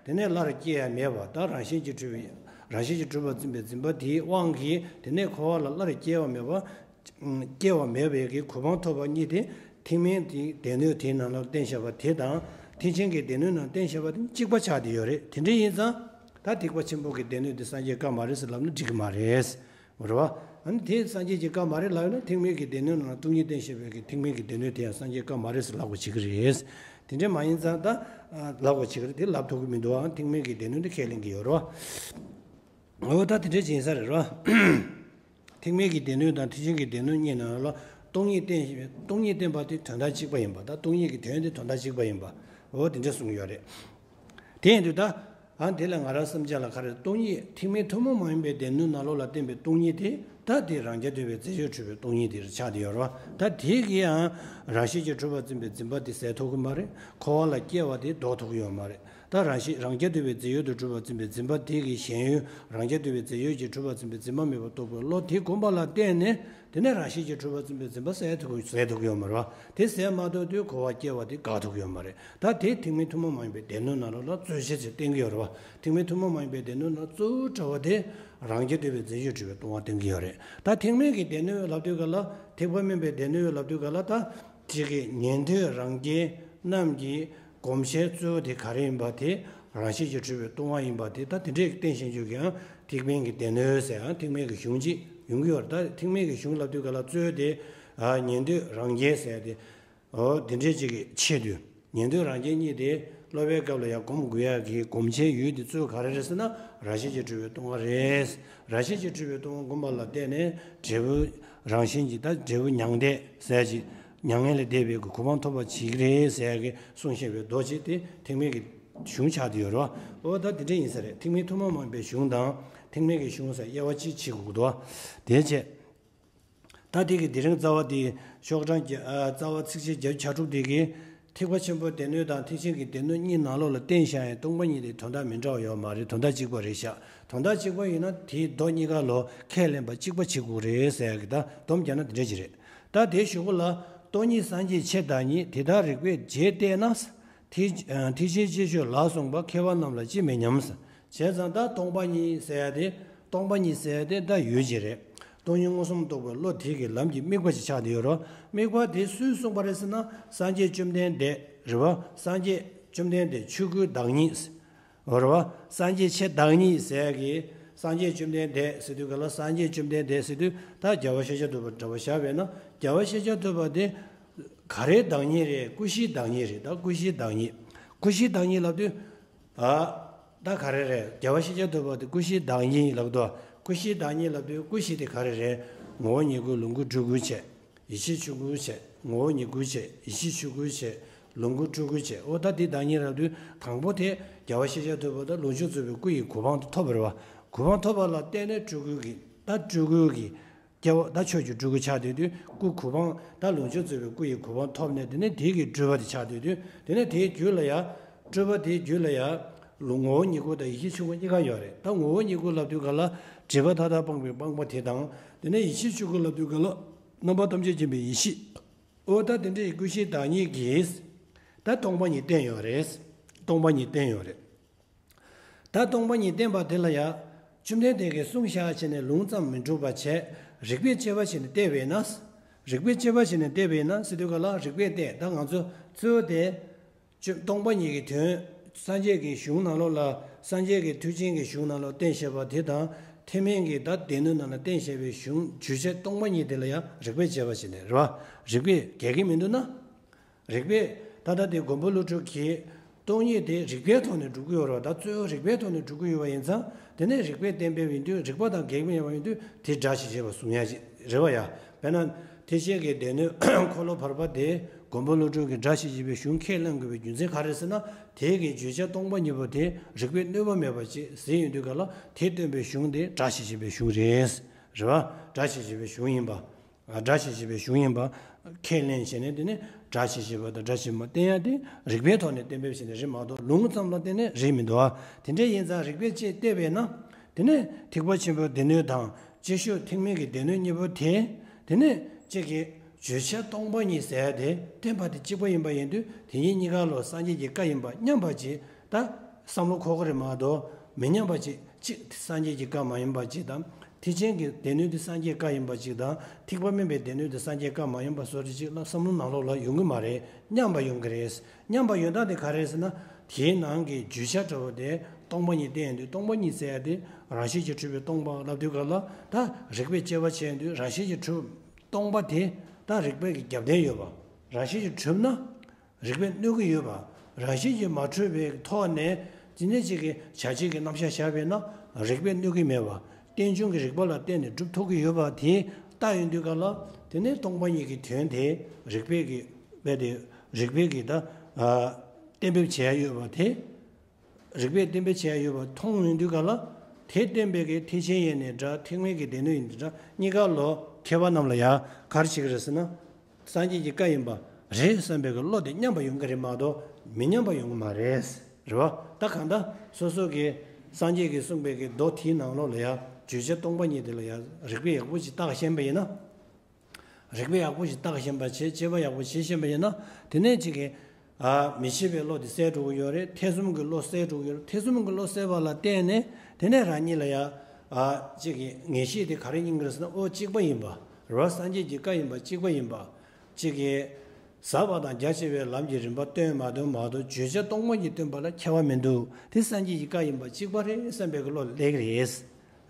དེ་ནས་སླར་སྐྱེ་ཡ་མེད་པ་དང་རང་བཞིན་གྱིས་གྲུབ་པའི་རང་བཞིན་གྱིས་གྲུབ་པར་འཛིན་པའི་འཛིན་པ་དེའི་དབང་གིས་དེ་ནས་འཁོར་བ་ལ་སླར་སྐྱེ་བ་མེད་པ། སྐྱེ་བ་མེད་པའི་གི་གོ་འཕང་ཐོབ་པ་གཉིས་དེ་ཐེག་དམན་དེ་སྡེ་སྣོད་དེའི་ནང་ལ་བསྟན་བཞག་པ་དེ་དང་ཐེག་ཆེན་གྱི་སྡེ་སྣོད་ནང་བསྟན་བཞག་པ་དེ་གཅིག་པ་ཆགས་བསྡད་ཡོད་རེད། དེ་འདྲ་ཡིན་ཙང་ད་ཐེག་པ་ཆེན་པོ་གི་སྡེ་སྣོད་དེ་སངས་རྒྱས་བཀའ་མ་རེད་ཟེར་ལབ་ན་འགྲིག་གི་མ་རེད། རེད་བ། ཨ་ནི་དེ་སངས་རྒྱས་ཀྱི་བཀའ་མ་རེད་ལབ་ཡོད་ན་ཐེག་དམན་གྱི་སྡེ་སྣོད་ནང་ལ་སྟོང་ཉིད་བསྟན་བཞག་པའི་གི་ཐེག་དམན་གྱི་སྡེ་སྣོད་དེ་ཡང་སངས་རྒྱས་བཀའ་མ་རེད་ཟེར་ལབ་དགོས་བྱེད་ཀྱི་རེད། དེ་འདྲ་མ་ཡིན་ཙང་ད་ལབ་དགོས་བྱེད་ཀྱི་རེད། དེ་ལབ་ཐུབ་ཀྱི་མི་འདུག་ཨ་ཐེག་དམན་གྱི་སྡེ་སྣོད་དེ་ཁས་ལེན་གྱི་ཡོད་རེད་བ། འོ་ད་དེ་འདྲ་ཡིན་ས་རེད་རོ། ཐེག་དམན་གྱི་སྡེ་སྣོད་དང་ཐེག་ཆེན་གྱི་སྡེ་སྣོད་གཉིས་ནང་ལ་སྟོང་ཉིད་བསྟན་སྟོང་ཉིད་བསྟན་པ་དེ་དོན་དག་གཅིག་པ་ཡིན་པ་དང་སྟོང་ཉིད་ཀྱི་དོན་དེ་དོན་དག་གཅིག་པ་ཡིན་པ། འོ་དེ་འདྲ་གསུངས་ཡོད་རེད། དེ་ཡིན་དུས་ད་ཨ་དེ་ལ་ང་རང་བསམ་འཆར་ལ་ག་རེ་སྟོང་ཉིད་ཐེག་དམན་ཐུན་མོང་མ་ཡིན་པའི་སྡེ་སྣོད་ནང་ལོགས་ལ་བསྟན་པའི་སྟོང་ཉིད་དེ་ད་དེ་རང་རྐྱ་ཐུབ་པའི་རྩེ་གཅིག་གྲུབ་པའི་སྟོང་ཉིད་དེ་ཆགས་བསྡད་ཡོད་རེད་བ། ད་དེ་གིས་ཡང་རང་བཞིན་གྱིས་གྲུབ་པར་འཛིན་པའི་འཛིན་པ་དེ་ཟད་ཐུབ་ཀྱི་མ་རེད། འཁོར་བ་ལ་སྐྱེ་བ་དེ་ལྡོག་ཐུབ་ཀྱི་ཡོད་མ་རེད། ད་རང་བཞིན་རང་རྐྱ་ཐུབ་པའི་རྫས་ཡོད་དུ་གྲུབ་པར་འཛིན་པའི་འཛིན་པ་དེ་གི་ཞེན་ཡུལ་རང་རྐྱ་ཐུབ་པའི་རྫས་ཡོད་ཀྱིས་གྲུབ་པར་འཛིན་པའི་འཛིན་པ་མེད་པར་རྟོགས་པའི་བློ་དེ་བསྒོམས་པ་ལ་བརྟེན་ནས། དེ་ནས་རང་བཞིན་གྱིས་གྲུབ་པར་འཛིན་པའི་འཛིན་པ་ཟད་ཐུབ་ཟད་ཐུབ་ཀྱི་ཡོད་མ་རེད་བ། དེ་ཟད་མ་ཐུབ་དུས་འཁོར་བ་སྐྱེ་བ་དེ་འགག་ཐུབ་ཀྱི་ཡོད་མ་རེད། ད་དེ་ཐེག་དམན་ཐུན་མོང་མ་ཡིན་པའི་སྡེ་སྣོད་ནང་ལོགས་ལ་རྩོད་གཞི་ཟེར་བསྟན་གྱི་ཡོད་རེད་བ། ཐེག་དམན་ཐུན་མོང་མ་ཡིན་པའི་སྡེ་སྣོད་ནང་གཙོ་བོ་གྲྭ་པ་དེ་རང་རྐྱ་ཐུབ་པའི་རྫས་ཡོད་གྲུབ་པའི་སྟོང་པ་བསྟན་གྱི་ཡོད་རེད། ད་ཐེག་དམན་གྱི་སྡེ་སྣོད་ལབ་དུས་ག་ལ། ཐེག་པ་དམན་པའི་སྡེ་སྣོད་ལབ་དུས་ག་ལ། ད་གཅིག་གི་ཉན་ཐོས་རང་རྒྱལ་རྣམས་ཀྱི་སྒོམ་བྱའི་གཙོ་བོ་དེ་ག་རེ་ཡིན་པ་དེ་རང་བཞིན་གྱིས་གྲུབ་པའི་སྟོང་པ་ཡིན་པ་དེ། ད་དེ་འདྲས་བསྟན་ཤེས་རྒྱུ་གི་ཡང་ཐེག་དམན་གྱི་སྡེ་སྣོད་ཟེར་ཡང་ཐེག་དམན་གྱི་གཞུང་གཅིག་ཡོང་གི་ཡོད་རེད། ད་ཐེག་དམན་གྱི་གཞུང་ལབ་དུས་ག་ལ་གཙོ་བོ་དེ་ཉན་ཐོས་རང་རྒྱལ་ཟེར་ཡ་དེ། འོ་དེ་འདྲས་ཅིག་གི་ཆེད་དུ་ཉན་ཐོས་རང་རྒྱལ་གཉིས་དེ་སློབ་པའི་སྐབས་ལ་ཡང་སྒོམ་དགོས་ཡ་གི་སྒོམ་བྱའི་ཡུལ་དེ་གཙོ་བོ་ག་རེ་རེད་ཟེར་ན། རང་བཞིན་གྱིས་གྲུབ་པའི་སྟོང་པ་རེད། རང་བཞིན་གྱིས་གྲུབ་པའི་སྟོང་པ་བསྒོམས་པ་ལ་བརྟེན་ནས་འབྲས་བུ་རང་བཞིན་གྱིས། ད་འབྲས་བུ་མྱང་འདས་ཟེར་ཡ་ཅིག་མྱ་ངན་ལས་འདས་པའི་གོ་འཕང་ཐོབ་པ་བྱེད་ཀྱི་རེད་ཟེར་ཡ་གི་གསུངས་བཞག་པའི་མདོ་ཅིག་དེ་ཐེག་དམན་གྱི་གཞུང་ཆགས་བསྡད་ཡོད་རེད་བ། འོ་ད་དེ་འདྲ་ཡིན་ས་རེད། ཐེག་དམན་ཐུན་མོང་མ་ཡིན་པའི་གཞུང་དང་ཐེག་དམན་གྱི་གཞུང་ཟེར་དབྱེ་བ་གཅིག་ཕྱེ་དགོས་ཀྱི་འདུག་བ། དེ་བྱས། ད་དེ་གི་དེ་རིང་རྩ་བ་དེ་ཤོག་གྲངས་བརྒྱ། ཨ། རྩ་བ་ཚིགས་བཅད་བརྒྱད་ཅུ་གྱ་དྲུག་དེ་གི། ཐེག་པ་ཆེན་པོའི་སྡེ་སྣོད་དང་ཐེག་ཆེན་གྱི་སྡེ་སྣོད་གཉིས་ནང་ལོགས་ལ་བསྟན་བཞག་ཡང་སྟོང་པ་ཉིད་དེ་དོན་དག་མི་འདྲ་བ་ཡོད་མ་རེད། དོན་དག་གཅིག་པ་རེད་ཤག་དོན་དག་གཅིག་པ་ཡིན་ན་དེའི་མདོ་གཉིས་ཀ་ལོ་ཁས་ལེན་པ་གཅིག་པ་བྱེད་དགོས་རེད་ཟེར་ཡ་གི། ད་སྡོམ་རྒྱག་ན་དེ་འདྲ་ཅིག་རེད། ད་དེའི་གཞུག་གུ་ལ། སྟོང་ཉིད་སངས་རྒྱས་ཆེ་བདག་ཉིད་དེ་དག་རིགས་པས་རྗེས་བལྟས་ན། ཐེག་ཐེག་ཆེན་ཅེས་བརྗོད་ལ་གསུངས་པ་མཁས་པ་རྣམས་ལ་ཅིས་མི་སྙམ། བྱས་ཙང་ད་སྟོང་པ་ཉིད་ཟེར་ཡ་དེ། སྟོང་པ་ཉིད་ཟེར་ཡ་དེ་ད་ཡུལ་ཅིག་རེད། སྟོང་ཉིད་མངོན་སུམ་རྟོགས་པའི་བློ་དེ་གི་ལམ་གྱི་དམིགས་པ་ཅིག་ཆགས་བསྡད་ཡོད་རེད། དམིགས་པ་དེ་སུས་གསུངས་པ་རེད་ཟེར་ན། སངས་རྒྱས་བཅོམ་ལྡན་འདས་རེད་བ། སངས་རྒྱས་བཅོམ་ལྡན་འདས་ཆོས་སྐུའི་བདག་ཉིད། རེད་བ། སངས་རྒྱས་ཆེ་བདག་ཉིད་ཟེར་ཡ་གི། སངས་རྒྱས་བཅོམ་ལྡན་འདས་ཟེར་དུས་ག་ལ། སངས་རྒྱས་བཅོམ་ལྡན་འདས་ཟེར་དུས་ད་རྒྱལ་བ་ཤཱཀྱ་ཐུབ་པ་འདྲ་བ་བཞག་པས་ན། རྒྱལ་བ་ཤཱཀྱ་ཐུབ་པ་དེ་ག་རེའི་བདག་ཉིད་རེད། ཀུན་གཞིའི་བདག་ཉིད་རེད། ད་ཀུན་གཞིའི་བདག་ཉིད། ཀུན་གཞིའི་བདག་ཉིད་ལབ་དུས། ཨ། ད་ག་རེ་རེད། རྒྱལ་བ་ཤཱཀྱ་ཐུབ་པ་དེ་ཀུན་གཞིའི་བདག་ཉིད་ལབ་དུས། ཀུན་གཞིའི་བདག་ཉིད་ལབ་དུས་ཀུན་གཞི་དེ་ག་རེ་རེད། ངོ་བོ་ཉིད་སྐུ་ལོངས་སྐུ་སྤྲུལ་སྐུ་བྱས། ཡེ་ཤེས་ཆོས་སྐུ་བྱས། ངོ་བོ་ཉིད་སྐུ་བྱས། ཡེ་ཤེས་ཆོས་སྐུ་བྱས། ལོངས་སྐུ་སྤྲུལ་སྐུ་བྱས། འོ་ད་དེ་བདག་ཉིད་རང་དུས་དང་པོ་དེ་རྒྱལ་བ་ཤཱཀྱ་ཐུབ་པ་དང་ལོངས་སྤྱོད་རྫོགས་པའི་སྐུ་ཡི་གོ་འཕང་དེ་ཐོབ་པ་རེད་བ། གོ་འཕང་ཐོབ་པ་ལ་བརྟེན་ནས་སྤྲུལ་སྐུ་གི། ད་སྤྲུལ་སྐུ་གི་སྐྱེ་བོ། ད་ཆོས་ཀྱི་སྤྲུལ་སྐུ་ཆགས་བསྡད་དུས་སྐུ་གོ་འཕང་། ད་ལོངས་སྤྱོད་རྫོགས་པའི་སྐུ་ཡི་གོ་འཕང་ཐོབ་ནས། དེ་ནས་དེ་གི་སྤྲུལ་པ་དེ་ཆགས་བསྡད་དུས། དེ་ནས་དེའི་རྒྱུད་ལ་ཡ། སྤྲུལ་པ་དེའི་རྒྱུད་ལ་ཡ། ལོ། ངོ་བོ་ཉིད་སྐུ་དང་ཡེ་ཤེས་ཆོས་སྐུ་གཉིས་ཀ་ཡོད་རེད། ད་ངོ་བོ་ཉིད་སྐུ་ལབ་དུས་ག་ལ། སྒྲིབ་པ་མཐའ་དག་སྤངས་པའི་སྤངས་པ་དེ་དང་། དེ་ནས་ཡེ་ཤེས་ཆོས་སྐུ་ལབ་དུས་ག་ལ། རྣམ་པ་ཐམས་ཅད་མཁྱེན་པའི་ཡེ་ཤེས། འོ་ད་དེ་འདྲའི་ཀུན་གཞིའི་བདག་ཉིད་ཀྱིས་ད་སྟོང་པ་ཉིད་བསྟན་ཡོད་རེད། སྟོང་པ་ཉིད་བསྟན་ཡོད་རེད། ད་སྟོང་པ་ཉིད་བསྟན་པ་དེ་ལ་ཡ། བཅོམ་ལྡན་འདས་ཀྱིས་གསུངས་བཞག་བྱས་ནས་ལུང་ཙམ་མི་འགྲུབ་པ་བྱས། རིགས་པས་དཔྱད་པ་བྱས་ནས་བལྟས་པས་ན། རིགས་པས་དཔྱད་པ་བྱས་ནས་བལྟས་པས་ན་ཟེར་དུས་ག་ལ། རིགས་པས་བལྟས། ད་ང་ཚོ་གཙོ་བོ་དེ། བཅོམ། སྟོང་པ་ཉིད་ཀྱི་དོན། སངས་རྒྱས་ཀྱི་གཞུང་ནང་ལོགས་ལ། སངས་རྒྱས་ཀྱི་ཐེག་ཆེན་གྱི་གཞུང་ནང་ལོགས་བསྟན་བཞག་པ་དེ་དང་། ཐེག་དམན་གྱི་ད་སྡེ་སྣོད་ནང་ལ་བསྟན་བཞག་པའི་གཞུང་བརྗོད་བྱ་སྟོང་པ་ཉིད་དེ་ལ་ཡང་རིགས་པས་དཔྱད་པ་བྱས་ནས་རེད་བ། རིགས་པས་འགལ་གྱི་མི་འདུག་ན། རིགས་པས། ད་ལྟ་དེ་མགོན་པོ་ཀླུ་སྒྲུབ་ཀྱིས་སྟོང་ཉིད་དེ་རིགས་པའི་ཐོག་ནས་སྒྲུབ་ཀྱི་ཡོད་རེད་བ། ད་གཙོ་བོ་རིགས་པའི་ཐོག་ནས་སྒྲུབ་ཀྱི་ཡོད་པ་ཡིན་ཙང་། དེ་ནས་རིགས་པས་གཏན་འབེབས་ཡིན་དུས། རིགས་པ་དང་འགལ་གྱི་མེད་པ་ཡིན་དུས་དེ་སྒྲ་ཞེས་བྱ་བ་བཟུང་ཡ་ཅིག་རེད་བ་ཡ། དཔེར་ན། ཐེག་ཆེན་གྱི་སྡེ་སྣོད་འཁོར་ལོ་བར་པ་དེ་མགོན་པོ་ཀླུ་སྒྲུབ་ཀྱིས་སྒྲ་ཞེས་བྱ་བའི་གཞུང་ཁས་ལེན་དགོས་པའི་རྒྱུ་མཚན་ག་རེ་ཟེར་ན། དེ་གི་བརྗོད་བྱ་སྟོང་པ་ཉིད་པོ་དེ་རིགས་པས་གནོད་པ་མེད་པ་ཅིག་ཟེར་ཡོང་དུས་ག་ལ། དེ་སྟོན་པའི་གཞུང་དེ་སྒྲ་ཞེས་བྱ་བའི་གཞུང་རེད། རེད་བ། སྒྲ་ཞེས་བྱ་བའི་གཞུང་ཡིན་པ། སྒྲ་ཞེས་བྱ་བའི་གཞུང་ཡིན་པ་ཁས་ལེན་བྱས་ནས། དེ་ནས་སྒྲ་ཞེས་བྱ་བ་དང་སྒྲ་ཞེས་པ་བསྟན་ཡ་དེ་རིགས་པའི་ཐོག་ནས་གཏན་འབེབས་བྱས་ནས་རེད་མ་གཏོགས། ལུང་ཙམ་ལ་བརྟེན་ནས་རེད་མི་འདུག་ཨ། དེ་འདྲ་ཡིན་ཙང་རིགས་པས་དཔྱད་བལྟས་པས་ན། དེ་ནས་ཐེག་པ་ཆེན་པོའི་སྡེ་སྣོད་དང་། སྤྱི་ཞོར་ཐེག་དམན་གྱི་སྡེ་སྣོད་གཉིས་པོ་དེ། དེ་ནས་གཅིག་གིས་བརྗོད་བྱ་སྟོང་པ་ཉིད་ཟེར་ཡ་དེ་བསྟན་པ་དེ་གཅིག་པ་ཡིན་པ་ཡིན་དུས། དེ་གཉིས་གཉིས་ཀ་ལོ་སངས་རྒྱས་ཀྱི་བཀའ་ཡིན་པ་སྙམ་པ་ཅིག་ད་བསམ་བློ་འཁོར་གི་རེད་མ་གཏོགས། མི་སྙམ་པ་ཅིག་གཅིག་དེ་སངས་རྒྱས་ཀྱི་བཀའ་མ་ཡིན་པ་ཅིག་དང་། ཐེག་ཆེན་གྱི་སྡེ་སྣོད་དེ་སངས་རྒྱས་བཀའ་ཡིན་པ་ཅིག་དང་། ཐེག་པ་དམན་པའི་སྡེ་སྣོད་དེ་སངས་རྒྱས་བཀའ་མ་ཡིན་པ་བཟོ་འདྲ་ཅིག་ལ་བསམ་བློ་ནང་ལོགས་ལ་ཡོང་གི་མ་རེད། སྙམ་པ་ཡོང་གི་རེད། སྙམ་པ་ཡོང་སྟངས་དེ་ག་རེ་རེད་ཟེར་ན། དེའི་ནང་གི་བརྗོད་བྱ་འདྲ་བོ་དེ་སྟོང་པ་ཉིད་བསྟན་ཡོང་དུས། སྟོང་པ་ཉིད་ཟེར་ཡ་དེ་རང་བཞིན་གྱིས་གྲུབ་པའི་སྟོང་པ་ལབ་དུས་ག་ལ། ད་རིགས་པས་དཔྱད་པ་བྱས་ཡོང་དུས་རང་བཞིན་གྱིས་གྲུབ་སྟོང་པ་དེ་ད་རིགས་པའི་གི་རྒྱབ་རྟེན་ཡོད་པ། རང་བཞིན་གྱིས་གྲུབ་ན་རིགས་པས་གནོད་ཀྱི་ཡོད་པ། རང་བཞིན་གྱིས་མ་གྲུབ་པའི་ཐོག་ནས་དེ་ནས་གཅིག་གི་བྱ་བྱེད་ཀྱི་རྣམ་གཞག་བཞག་པས་ན་རིགས་པས་གནོད་ཀྱི་མེད་པ། རྟེན་འབྱུང་གི་རིགས་པ་ལ་བརྟེན་ནས་གྲུབ་ཐུབ་ཀྱི་ཡོད་པ་དེ་ལྟ་ཡོང་དུས་ག་ལ། དེ་ནས་སྟོང་པ་ཉིད་ཀྱི་དོན་དེ་རིགས་པས་ཀྱི་བས་དེ་རིགས་པས་ཀྱི་ད་གཏན་འབེབས་བྱས་ཡོད་པ་དེ། རིགས་པས་གཏན་འབེབས་བྱས་ཡོད་པ་མཐོང་ཡོང་དུས་ག་ལ། དེ་བསྟན་པའི་གི་ཐེག་ཆེན་ཡིན་ནའི་འདྲ། ཐེག་དམན་གྱི་སྡེ་སྣོད་ཡིན་ནའི་འདྲ། གཉིས་ཀ་ལོ་མཁས་པ་རྣམས་ལ་ཡང་ག་རེ་བྱེད་ཀྱི་རེད་ཟེར་ན། སངས་རྒྱས་ཀྱི་བཀའ་ཡིན་པ་རེད་བསམ་པའི་གི་བློ་དེ་མཉམ་པ་ཡོང་གི་རེད་མ་གཏོགས་མི་མཉམ་པ་ཡོང་གི་མ་རེད། རེད་བ། ད་གང་ལྟར་སོ་སོ་གི་སངས་རྒྱས་ཀྱིས་གསུངས་པའི་གི་མདོ་དེའི་ནང་ལོགས་ལ་ཡང་བརྗོད་བྱ་སྟོང་པ་ཉིད་དེ་ལ་ཡང་རིགས་པས་ཡག་པོ་ཞིག་བརྟགས་ཤེས་པ་ཡིན་ན། རིགས་པས་ཡག་པོ་ཞིག་བརྟགས་ཤེས་པ་བྱེད་དཔྱད་པ་ཡག་པོ་བྱེད་ཤེས་པ་ཡིན་ན། དེ་ནས་ཅིག་གི་ཨ་མི་ཤེས་པའི་བློ་དེ་སེལ་འགྲོ་གི་ཡོད་རེད། ཐེ་ཚོམ་གྱི་བློ་སེལ་འགྲོ་གི་ཡོད་རེད། ཐེ་ཚོམ་གྱི་བློ་སེལ་བ་ལ་བརྟེན་ནས་དེ་ནས་རང་ཉིད་ལ་ཡང་ཨ་ཅིག་གི་ངེས་ཤེས་དེ་ག་རེ་སྙིང་གི་རེད་ཟེར་ན། ཨོ་གཅིག་པ་ཡིན་པ་རེད་བ། སངས་རྒྱས་ཀྱི་བཀའ་ཡིན་པ་གཅིག་པ་ཡིན་པ། ཅིག་གི་ཟབ་པ་དང་རྒྱ་ཆེ་བའི་ལམ་གྱི་རིམ་པ་སྟོན་མ་སྟོན་མ་གཏོགས་བརྗོད་བྱ་སྟོང་པ་ཉིད་སྟོན་པ་ལ་ཁྱད་པར་མི་འདུག་དེ་སངས་རྒྱས་ཀྱི་བཀའ་ཡིན་པ་གཅིག་པ་རེད་བསམ་པའི་གི་བློ་སླེབས་ཀྱི་རེད།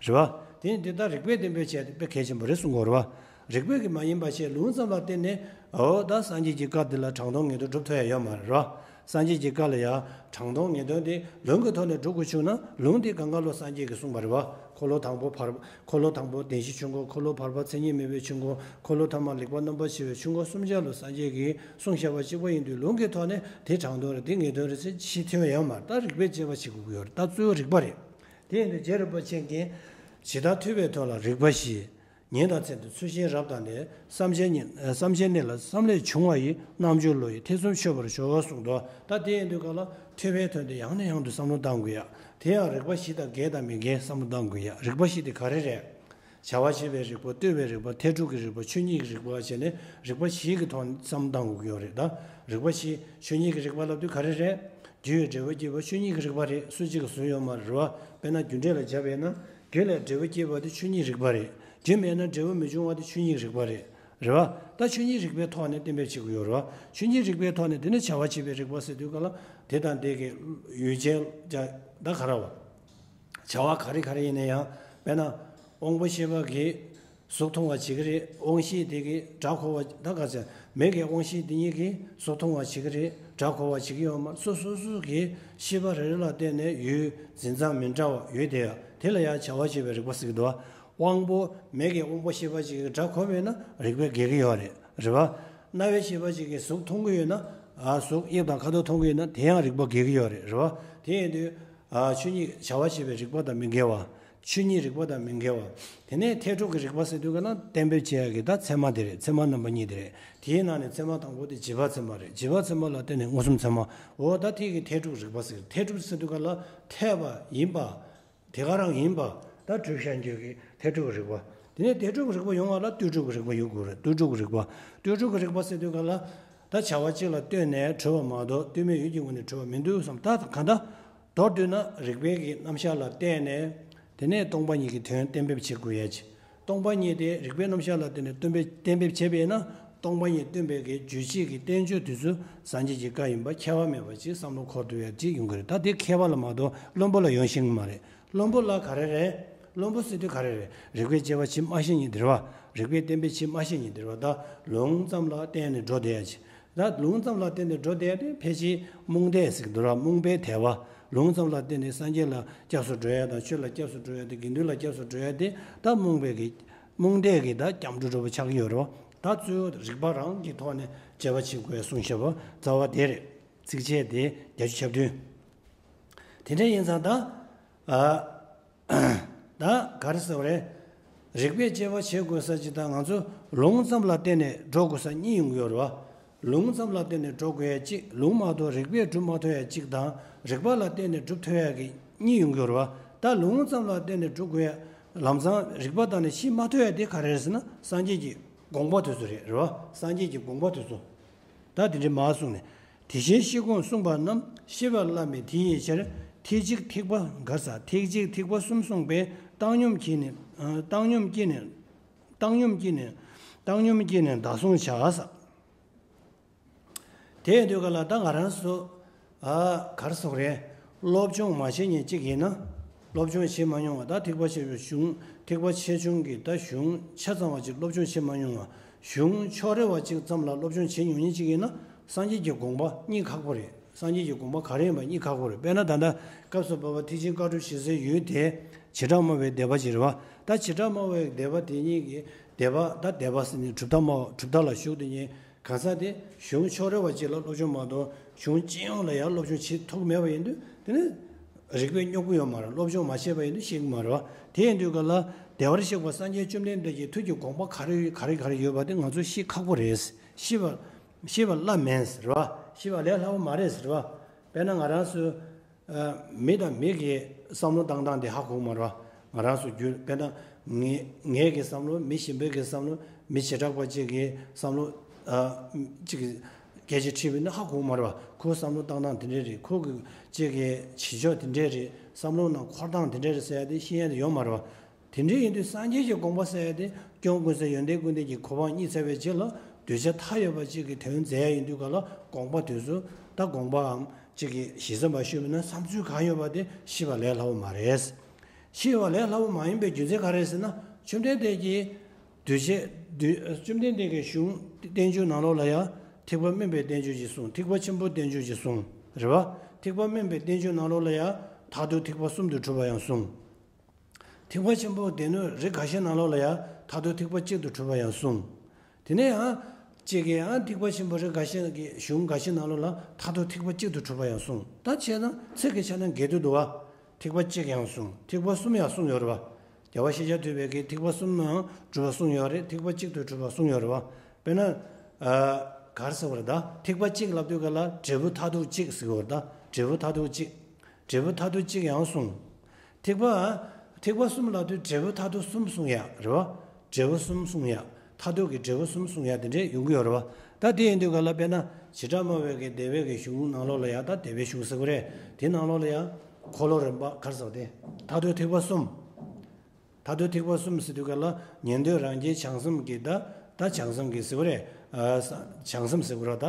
རེད་བ། དེ་ཡིན་དུས་ད་རིགས་པས་གཏན་འབེབས་བྱས་ཏེ་དཔེ་གལ་ཆེན་པོ་རེད་གསུང་གི་ཡོད་རེད་བ། རིགས་པས་ཀྱི་མ་ཡིན་པ་བྱས་ལུང་ཙམ་ལ་བརྟེན་ནས་འོ་ད་སངས་རྒྱས་ཀྱི་བཀའ་འདི་ལ་དྲང་དོན་ངེས་དོན་སྒྲུབ་ཐུབ་ཡ་ཡོད་མ་རེད་བ། སངས་རྒྱས་ཀྱི་བཀའ་ལ་ཡང་དྲང་དོན་ངེས་དོན་དེ་ལུང་གི་ཐོག་ནས་སྒྲུབ་དགོས་བྱུང་ན། ལུང་དེ་གང་ག་ལོ་སངས་རྒྱས་ཀྱིས་གསུངས་པ་རེད་བ། འཁོར་ལོ་དང་པོ་བར། འཁོར་ལོ་དང་པོ་བདེན་བཞིའི་ཆོས་འཁོར། འཁོར་ལོ་བར་པ་མཚན་ཉིད་མེད་པའི་ཆོས་འཁོར། འཁོར་ལོ་ཐ་མ་ལེགས་པ་རྣམ་པར་ཕྱེ་བའི་ཆོས་འཁོར་གསུམ་ཆར་ལ་སངས་རྒྱས་ཀྱིས་གསུངས་བཞག་པ་གཅིག་པ་ཡིན་དུས་ལུང་གི་ཐོག་ནས་དེ་དྲང་དོན་རེད། དེ་ངེས་དོན་རེད་ཟེར་ཤེས་ཐུབ་ཡ་ཡོད་མ་རེད། ད་རིགས་པས་དཔྱད་པ་བྱེད་དགོས་ཀྱི་ཡོད་རེད། ད་གཙོ་བོ་རིགས་པ་རེད། དེ་ཡིན་དུས་རྗེ་རིན་པོ་ཆེ་གིས་ཇི་ལྟར་ཐོས་པའི་དོན་ལ་རིགས་པ་བཞི། ཉན་དང་ཚད་དུ་ཚུལ་གཞན་རབ་དང་ལྡན། བསམ་གཞན་གཉིས། བསམ་གཞན་གནས་ལ་བསམ་ལས་བྱུང་བ་ཡི། རྣམ་འགྱུར་བློ་ཡི་ཐེ་ཚོམ་ཆོད་པར་གཞོལ་བ་གསུངས་འདུག་ད་དེ་ཡིན་དུས་ག་ལ་ཐོས་པའི་དོན་དེ་ཡང་ནས་ཡང་དུ་བསམ་བློ་བཏང་དགོས་ཡ། དེ་ཡང་རིགས་པ་བཞི་དང་འགལ་དང་མི་འགལ་བསམ་བློ་བཏང་དགོས་ཡ། རིགས་པ་བཞི་དེ་ག་རེ་རེད། བྱ་བ་བྱེད་པའི་རིགས་པ། ལྟོས་པའི་རིགས་པ། ཐད་ཕྲུག་གི་རིགས་པ། ཆོས་ཉིད་ཀྱི་རིགས་པ་བྱས་ནས་རིགས་པ་བཞི་གི་ཐོག་ནས་བསམ་བློ་བཏང་དགོས་ཀྱི་ཡོད་རེད། ད་རིགས་པ་བཞི། ཆོས་ཉིད་ཀྱི་རིགས་པ་ལབ་དུས་ག་རེ་རེད། རྒྱུ་ཡི་འབྲས་བུ་སྐྱེས་པ་ཆོས་ཉིད་ཀྱི་རིགས་པ་རེད། སུ་གཅིག་གིས་བཟོས་ཡོད་མ་རེད་བ། དཔེར་ན་རྒྱུ་འབྲས་ལ་སྦྱར་བས་ན། རྒྱུ་ལས་འབྲས་བུ་སྐྱེས་པ་དེ་ཆོས་ཉིད་རིགས་པ་རེད། རྒྱུ་མེད་ན་འབྲས་བུ་མི་འབྱུང་བ་དེ་ཆོས་ཉིད་རིགས་པ་རེད། རེད་བ། ད་ཆོས་ཉིད་རིགས་པའི་ཐོག་ནས་གཏན་འབེབས་བྱེད་དགོས་ཡོད་རེད་བ། ཆོས་ཉིད་རིགས་པའི་ཐོག་ནས་དེ་ནི་བྱ་བ་བྱེད་པའི་རིགས་པ་ཟེར་དུས་ག་ལ་དེ་དང་དེ་གི་ཡུལ་ཅན་ད་ག་རེ་བ། བྱ་བ་ག་རེ་ག་རེ་ཡིན་ན་ཡང་། དཔེར་ན། དབང་པོ་ཤེས་པ་གིས་གཟུགས་མཐོང་བ་བྱེད་ཀྱི་རེད། དབང་ཤེས་དེ་གིས་སྒྲ་གོ་བ། ད་ག་ཚོད་མིག་གི་དབང་ཤེས་དེ་གཉིས་ཀྱིས་གཟུགས་མཐོང་བ་བྱེད་ཀྱི་རེད། སྒྲ་གོ་བ་བྱེད་ཀྱི་ཡོད་མ་རེད། སོ་སོ་སོ་གི་ཤེས་པ་རེ་རེ་ལ་བརྟེན་ནས་ཡུལ་འཛིན་སྟངས་མི་འདྲ་བ་ཡོད་དེ། དེ་ལ་ཡང་བྱ་བ་བྱེད་པའི་རིགས་པ་ཟེར་གྱི་འདུག་དབང་པོ་མིག་གི་དབང་པོ་ཤེས་པ་ཅིག་གིས་སྒྲ་གོ་བས་ན་རིགས་པས་འགལ་གྱི་ཡོད་རེད། རེད་བ། རྣ་བའི་ཤེས་པ་ཅིག་གིས་གཟུགས་མཐོང་གི་ཡོད་ན། ཨ་གཟུགས་དབྱིབས་དང་ཁ་དོག་མཐོང་གི་ཡོད་ན་དེ་ཡང་རིགས་པ་འགལ་གྱི་ཡོད་རེད། རེད་བ། དེ་ཡིན་དུས། ཨ་ཆོས་ཉིད་བྱ་བ་བྱེད་པའི་རིགས་པ་དང་མི་འགལ་བ། ཆོས་ཉིད་རིགས་པ་དང་མི་འགལ་བ། དེ་ནས་ཐད་ཕྲུག་གི་རིགས་པ་ཟེར་དུས་ག་ལ་གཏན་འབེབས་བྱེད་ཡག་གི་ད་ཚད་མ་དེ་རེད། ཚད་མ་རྣམ་པ་གཉིས་དེ་རེད། དེའི་ནང་ནས་ཚད་མ་དང་པོ་དེ་བྱིས་པ་ཚད་མ་རེད། བྱིས་པ་ཚད་མ་ལ་བརྟེན་ནས་མངོན་སུམ་ཚད་མ། འོ་ད་དེ་གི་ཐད་ཕྲུག་རིགས་པ་ཟེར། ཐད་ཕྲུག་ཟེར་དུས་ག་ལ་འཐད་པ་ཡིན་པ། དེ་ག་རང་ཡིན་པ། ད་གྲུབ་བཞག་རྒྱུ་གི་ཐད་ཕྲུག་གི་རིགས་པ། དེ་ནས་ཐད་ཕྲུག་གི་རིགས་པ་ཡོང་བ་ལ་ལྟོས་གྲུབ་ཀྱི་རིགས་པ་ཡོད་དགོས་རེད། ལྟོས་གྲུབ་ཀྱི་རིགས་པ། ལྟོས་གྲུབ་ཀྱི་རིགས་པ་ཟེར་དུས་ག་ལ། ད་བྱ་བ་གཅིག་ལ་ལྟོས་ནས་གྲུབ་པ་མ་གཏོགས་ལྟོས་མེད་ཡུལ་གྱི་ངོས་ནས་གྲུབ་པ་མི་འདུག་བསམ། ད་གང་ལྟར། མདོར་བསྡུས་ན་རིགས་པའི་གི་རྣམ་གཞག་ལ་བརྟེན་ནས། དེ་ནས་སྟོང་པ་ཉིད་ཀྱི་དོན་གཏན་འབེབས་བྱེད་དགོས་ཡ་ཅིག་སྟོང་པ་ཉིད་དེ་རིགས་པའི་རྣམ་གཞག་ལ་བརྟེན་ནས་སྟོན་པས་གཏན་འབེབས་བྱས་པས་ན། སྟོང་པ་ཉིད་སྟོན་པའི་གི་རྒྱུད་གཅིག་གི་བསྟན་བཅོས་དེ་ཚོ་སངས་རྒྱས་ཀྱི་བཀའ་ཡིན་པ་ཁྱད་པར་མེད་པ་ཅིག་བསམ་བློ་འཁོར་ཐུབ་ཡ་ཅིག་ཡོང་གི་རེད། ད་དེ་མཁས་པ་ལ་མ་གཏོགས་བླུན་པོ་ལ་ཡོང་ཤེས་ཀྱི་མ་རེད། བླུན་པོ་ལ་ག་རེ་རེད། བླུན་པོ་ཟེར་དུས་ག་རེ་རེད། རིགས་པས་དཔྱད་པ་བྱེད་མ་ཤེས་མཁན་དེ་རེད་བ། རིགས་པས་གཏན་འབེབས་བྱེད་མ་ཤེས་མཁན་དེ་རེད་བ། ད་ལུང་ཙམ་ལ་བརྟེན་ནས་འགྲོ་བསྡད་ཡ་ཅིག་ད་ལུང་ཙམ་ལ་བརྟེན་ནས་འགྲོ་བསྡད་ཡ་དེ་ཕལ་ཆེར་རྨོངས་དད་ཟེར་གྱི་འདུག་ར། རྨོངས་པའི་དད་པ། ལུང་ཙམ་ལ་བརྟེན་ནས་སངས་རྒྱས་ལ་སྐྱབས་སུ་འགྲོ་ཡ་དང་ཆོས་ལ་སྐྱབས་སུ་འགྲོ་ཡ་དེ། དགེ་འདུན་ལ་སྐྱབས་སུ་འགྲོ་ཡ་དེ་ད་རྨོངས་པའི་གི་རྨོངས་དད་ཀྱི་ད་སྐྱབས་འགྲོ་འདྲ་པོ་ཆགས་ཀྱི་ཡོད་རེད་བ། ད་གཙོ་བོ་རིགས་པ་རང་གི་ཐོག་ནས་དཔྱད་པ་བྱེད་དགོས་གསུངས་བཞག་པ་རྩ་བ་དེ་རེད། ཚིགས་བཅད་དེ་བརྒྱད་ཅུ་གྱ་བདུན། དེ་འདྲ་ཡིན་ཙང་ད། ཨ། ད་ག་རེ་ཟེར་བ་རེད། རིགས་པས་དཔྱད་པ་བྱེད་དགོས་ས་ཅིག་དང་ང་ཚོ་ལུང་ཙམ་ལ་བརྟེན་ནས་འགྲོ་དགོས་ས་གཉིས་ཡོང་གི་ཡོད་རེད་བ། ལུང་ཙམ་ལ་བརྟེན་ནས་འགྲོ་དགོས་ཡ་གཅིག་ལུང་མ་གཏོགས་རིགས་པས་སྒྲུབ་མ་ཐུབ་ཡ་གཅིག་དང་། རིགས་པ་ལ་བརྟེན་ནས་སྒྲུབ་ཐུབ་ཡ་གི་གཉིས་ཡོང་གི་ཡོད་རེད་བ། ད་ལུང་ཙམ་ལ་བརྟེན་ནས་སྒྲུབ་དགོས་ཡ། ལམ་སང་རིགས་པ་དང་ནི་ཤེས་མ་ཐུབ་ཡ་དེ་ག་རེ་རེད་ཟེར་ན་སངས་རྒྱས་ཀྱི་དགོངས་པ་དེ་ཚོ་རེད། རེད་བ། སངས་རྒྱས་ཀྱི་དགོངས་པ་དེ་ཚོ། ད་དེ་འདྲའི་མར་གསུངས་ནས། དེ་བཞིན་ཤེས་དགོངས་གསུངས་པ་རྣམས། ཤེས་པ་བླ་མེད་དེ་ཡི་ཕྱིར། ཐེག་གཅིག་ཐེག་པ་ག་རེ་ཟ། ཐེག་གཅིག་ཐེག་པ་གསུམ་གསུངས་པས། བཏང་སྙོམས་ཀྱིས་ནི། ཨ། བཏང་སྙོམས་ཀྱིས་ནི། བཏང་སྙོམས་ཀྱིས་ནི། བཏང་སྙོམས་ཀྱིས་ནི་བདག་བཟུང་བྱ་ཟེར། དེ་ཡིན་དུས་ག་ལ་ད་ང་རང་ཚོ། ཨ། ག་རེ་ཟེར་དགོས་རེད། སློབ་སྦྱོང་མ་བྱེད་མཁན་གཅིག་ཡིན་ན། སློབ་སྦྱོང་བྱེད་མ་མྱོང་བ། ད་ཐེག་པ་ཆེ་བའི་གཞུང་། ཐེག་པ་ཆེ་ཆུང་གི་ད་གཞུང་ཆ་ཚང་བ་ཅིག་སློབ་སྦྱོང་བྱེད་མ་མྱོང་བ། གཞུང་ཕྱོགས་རེ་བ་ཅིག་ཙམ་ལ་སློབ་སྦྱོང་བྱེད་མྱོང་མཁན་གཅིག་ཡིན་ན། སངས་རྒྱས་ཀྱི་དགོངས་པ་རྙེད་ཁག་པོ་རེད། སངས་རྒྱས་ཀྱི་དགོངས་པ་ག་རེ་ཡིན་པ་རྙེད་ཁག་པོ་རེད། དཔེར་ན་ད་ལྟ་སྐབས་སུ་བབ་པ་ཐེག་ཆེན་བཀའ་དྲུག་ཞེས་ཟེར་ཡོད་དེ། བྱེ་བྲག་སྨྲ་བའི་སྡེ་པ་ཅིག་རེད་བ། ད་བྱེ་བྲག་སྨྲ་བའི་སྡེ་པ་དེ་གཉིས་ཀྱི་སྡེ་པ། ད་སྡེ་པ་ཟེར་ནས་གྲུབ་མཐའ་སྨྲ་བ། གྲུབ་མཐའ་ལ་ཞུགས་དེ་གཉིས། གང་ཟག་དེ་གཞུང་ཕྱོགས་རེ་བ་ཅིག་ལ་སློབ་སྦྱོང་མ་གཏོགས་གཞུང་སྤྱི་ཡོངས་ལ་ཡང་སློབ་སྦྱོང་བྱེད་ཐུབ་མེད་པ་ཡིན་དུས། དེ་ནི་རིགས་པས་སྙོབ་ཀྱི་ཡོད་མ་རེད། སློབ་སྦྱོང་མ་བྱས་པ་ཡིན་དུས་ཤེས་ཀྱི་མ་རེད་བ། དེ་ཡིན་དུས་ག་ལ་བདེ་བར་གཤེགས་པ་སངས་རྒྱས་བཅོམ་ལྡན་འདས་ཀྱི་ཐུགས་ཀྱི་དགོངས་པ་ག་རེ་ག་རེ་ག་རེ་ཡོད་པ་དེ་ང་ཚོས་ཤེས་ཁག་པོ་རེད། ཤེས་པ་ཤེས་པ་སླ་མིན་ཟེར་བ། ཤེས་པ་ལས་སླ་པོ་མ་རེད་ཟེར་བ། དཔེར་ན་ང་རང་ཚོས། ཨ། མི་དང་མི་གི་བསམ་བློ་བཏང་སྟངས་དེ་ཧ་གོ་གི་མ་རེད་བ། ང་རང་ཚོ་རྒྱུད་དཔེར་ན་ངའི་ངའི་གི་བསམ་བློ། མི་གཞན་པའི་གི་བསམ་བློ། མི་བྱེ་བྲག་པ་གཅིག་གི་བསམ་བློ། ཨ། གཅིག་གི་སྐད་ཆ་དྲིས་པ་ཡིན་ན་ཧ་གོ་གི་མ་རེད་བ། ཁོའི་བསམ་བློ་བཏང་སྟངས་དེ་འདྲ་རེད། ཁོ་གི་གཅིག་གི་བྱེད་ཕྱོགས་དེ་འདྲ་རེད། བསམ་བློ་ནང་འཁོར་སྟངས་དེ་འདྲ་རེད་ཟེར་ཡ་དེ་ཤེས་ཡ་དེ་ཡོད་མ་རེད་བ། དེ་འདྲ་ཡིན་དུས་སངས་རྒྱས་ཀྱི་དགོངས་པ་ཟེར་ཡ་དེ་སྐྱེ་བོ་ཀུན་བསལ་ཡོན་ཏན་ཀུན་ལྡན་གྱི་གོ་འཕང་བརྙེས་ཚར་བའི་རྗེས་ལ་གདུལ་བྱ་མཐའ་ཡས་པ་གཅིག་གི་དོན་མཛད་ཡ་ཡིན་དུས་ག་ལ། དགོངས་པ་དེ་ཚོ་ད་དགོངས་པའམ་གཅིག་གི་ཞེ་ས་མ་ཞུས་པ་ན་བསམ་ཚུལ་གང་ཡོད་པ་དེ་ཤེས་པ་ལས་སླ་བོ་མ་རེད། ཤེས་པ་ལས་སླ་བོ་མ་ཡིན་པའི་རྒྱུ་མཚན་ག་རེ་ཟེར་ན། བཅོམ་ལྡན་འདས་ཀྱིས་གདུལ་བྱ་གདུལ་བཅོམ་ལྡན་འདས་ཀྱི་གཞུང་བསྟན་བཅོས་ནང་ལོགས་ལ་ཡང་ཐེག་པ་དམན་པའི་བསྟན་བཅོས་ཅིག་གསུངས། ཐེག་པ་ཆེན་པོའི་བསྟན་བཅོས་ཅིག་གསུངས། རེད་བ། ཐེག་པ་དམན་པའི་བསྟན་བཅོས་ནང་ལོགས་ལ་ཡང་མཐར་ཐུག་ཐེག་པ་གསུམ་དུ་གྲུབ་པ་ཡང་གསུངས། ཐེག་པ་ཆེན་པོའི་སྡེ་སྣོད་རིགས་འགའ་ཤས་ནང་ལོགས་ལ་ཡང་མཐར་ཐུག་ཐེག་པ་གཅིག་ཏུ་གྲུབ་པ་ཡང་གསུངས། དེ་ནས་ཡང་གཅིག་གིས་ཡང་ཐེག་པ་ཆེན་པོ་རིགས་འགའ་ཤས་ཀྱི་གཞུང་འགའ་ཤས་ནང་ལོགས་ལ་མཐར་ཐུག་ཐེག་པ་གཅིག་ཏུ་གྲུབ་པ་ཡང་གསུངས། ད་བྱས་ན་ཚིག་གི་ཆ་ནས་འགལ་དུ་འདུག་བ། ཐེག་པ་གཅིག་ཡང་གསུངས། ཐེག་པ་གསུམ་ཡང་གསུངས་ཡོད་རེད་བ། རྒྱལ་བ་ཤེས་བྱ་ཐུབ་པས་ཀྱིས་ཐེག་པ་གསུམ་ནང་གྲུབ་པ་གསུངས་ཡོད་རེད། ཐེག་པ་གཅིག་ཏུ་གྲུབ་པ་གསུངས་ཡོད་རེད་བ། དཔེར་ན། ཨ། ག་རེ་ཟེར་བ་རེད་ད། ཐེག་པ་གཅིག་ལབ་དུས་ག་ལ་འབྲས་བུ་མཐར་ཐུག་གཅིག་ཟེར་བ་རེད་ད། འབྲས་བུ་མཐར་ཐུག་གཅིག་འབྲས་བུ་མཐར་ཐུག་གཅིག་ཡང་གསུངས། ཐེག་པ། ཐེག་པ་གསུམ་ལབ་དུས་འབྲས་བུ་མཐར་ཐུག་གསུམ་གསུང་ཡ་རེད་བ། འབྲས་བུ་གསུམ་གསུང་ཡ། མཐར་ཐུག་གི་འབྲས་བུ་གསུམ་གསུང་ཡ་དེ་འདྲས་ཡོང་གི་ཡོད་རེད་བ། ད་དེ་ཡིན་དུས་ག་ལ་དཔེར་ན་བྱེ་བྲག་སྨྲ་བའི་གི་སྡེ་པའི་གི་གཞུང་ནང་ལོགས་ལ་ཡ། ད་སྡེ་པའི་གཞུང་ཟེར་བ་རེད། དེ་ནང་ལོགས་ལ་ཡ་འཁོར་ལོ་རིམ་པ་ག་རེ་ཟེར་བ་དེ། མཐར་ཐུག་ཐེག་པ་གསུམ། མཐར་ཐུག་ཐེག་པ་གསུམ་ཟེར་དུས་ག་ལ་ཉན་ཐོས་རང་རྒྱལ་བྱང་སེམས་ཀྱི། ད་ད་བྱང་སེམས་ཀྱི་ཟེར་བ་རེད། ཨ། བྱང་སེམས་ཟེར་བ་རེད་ད།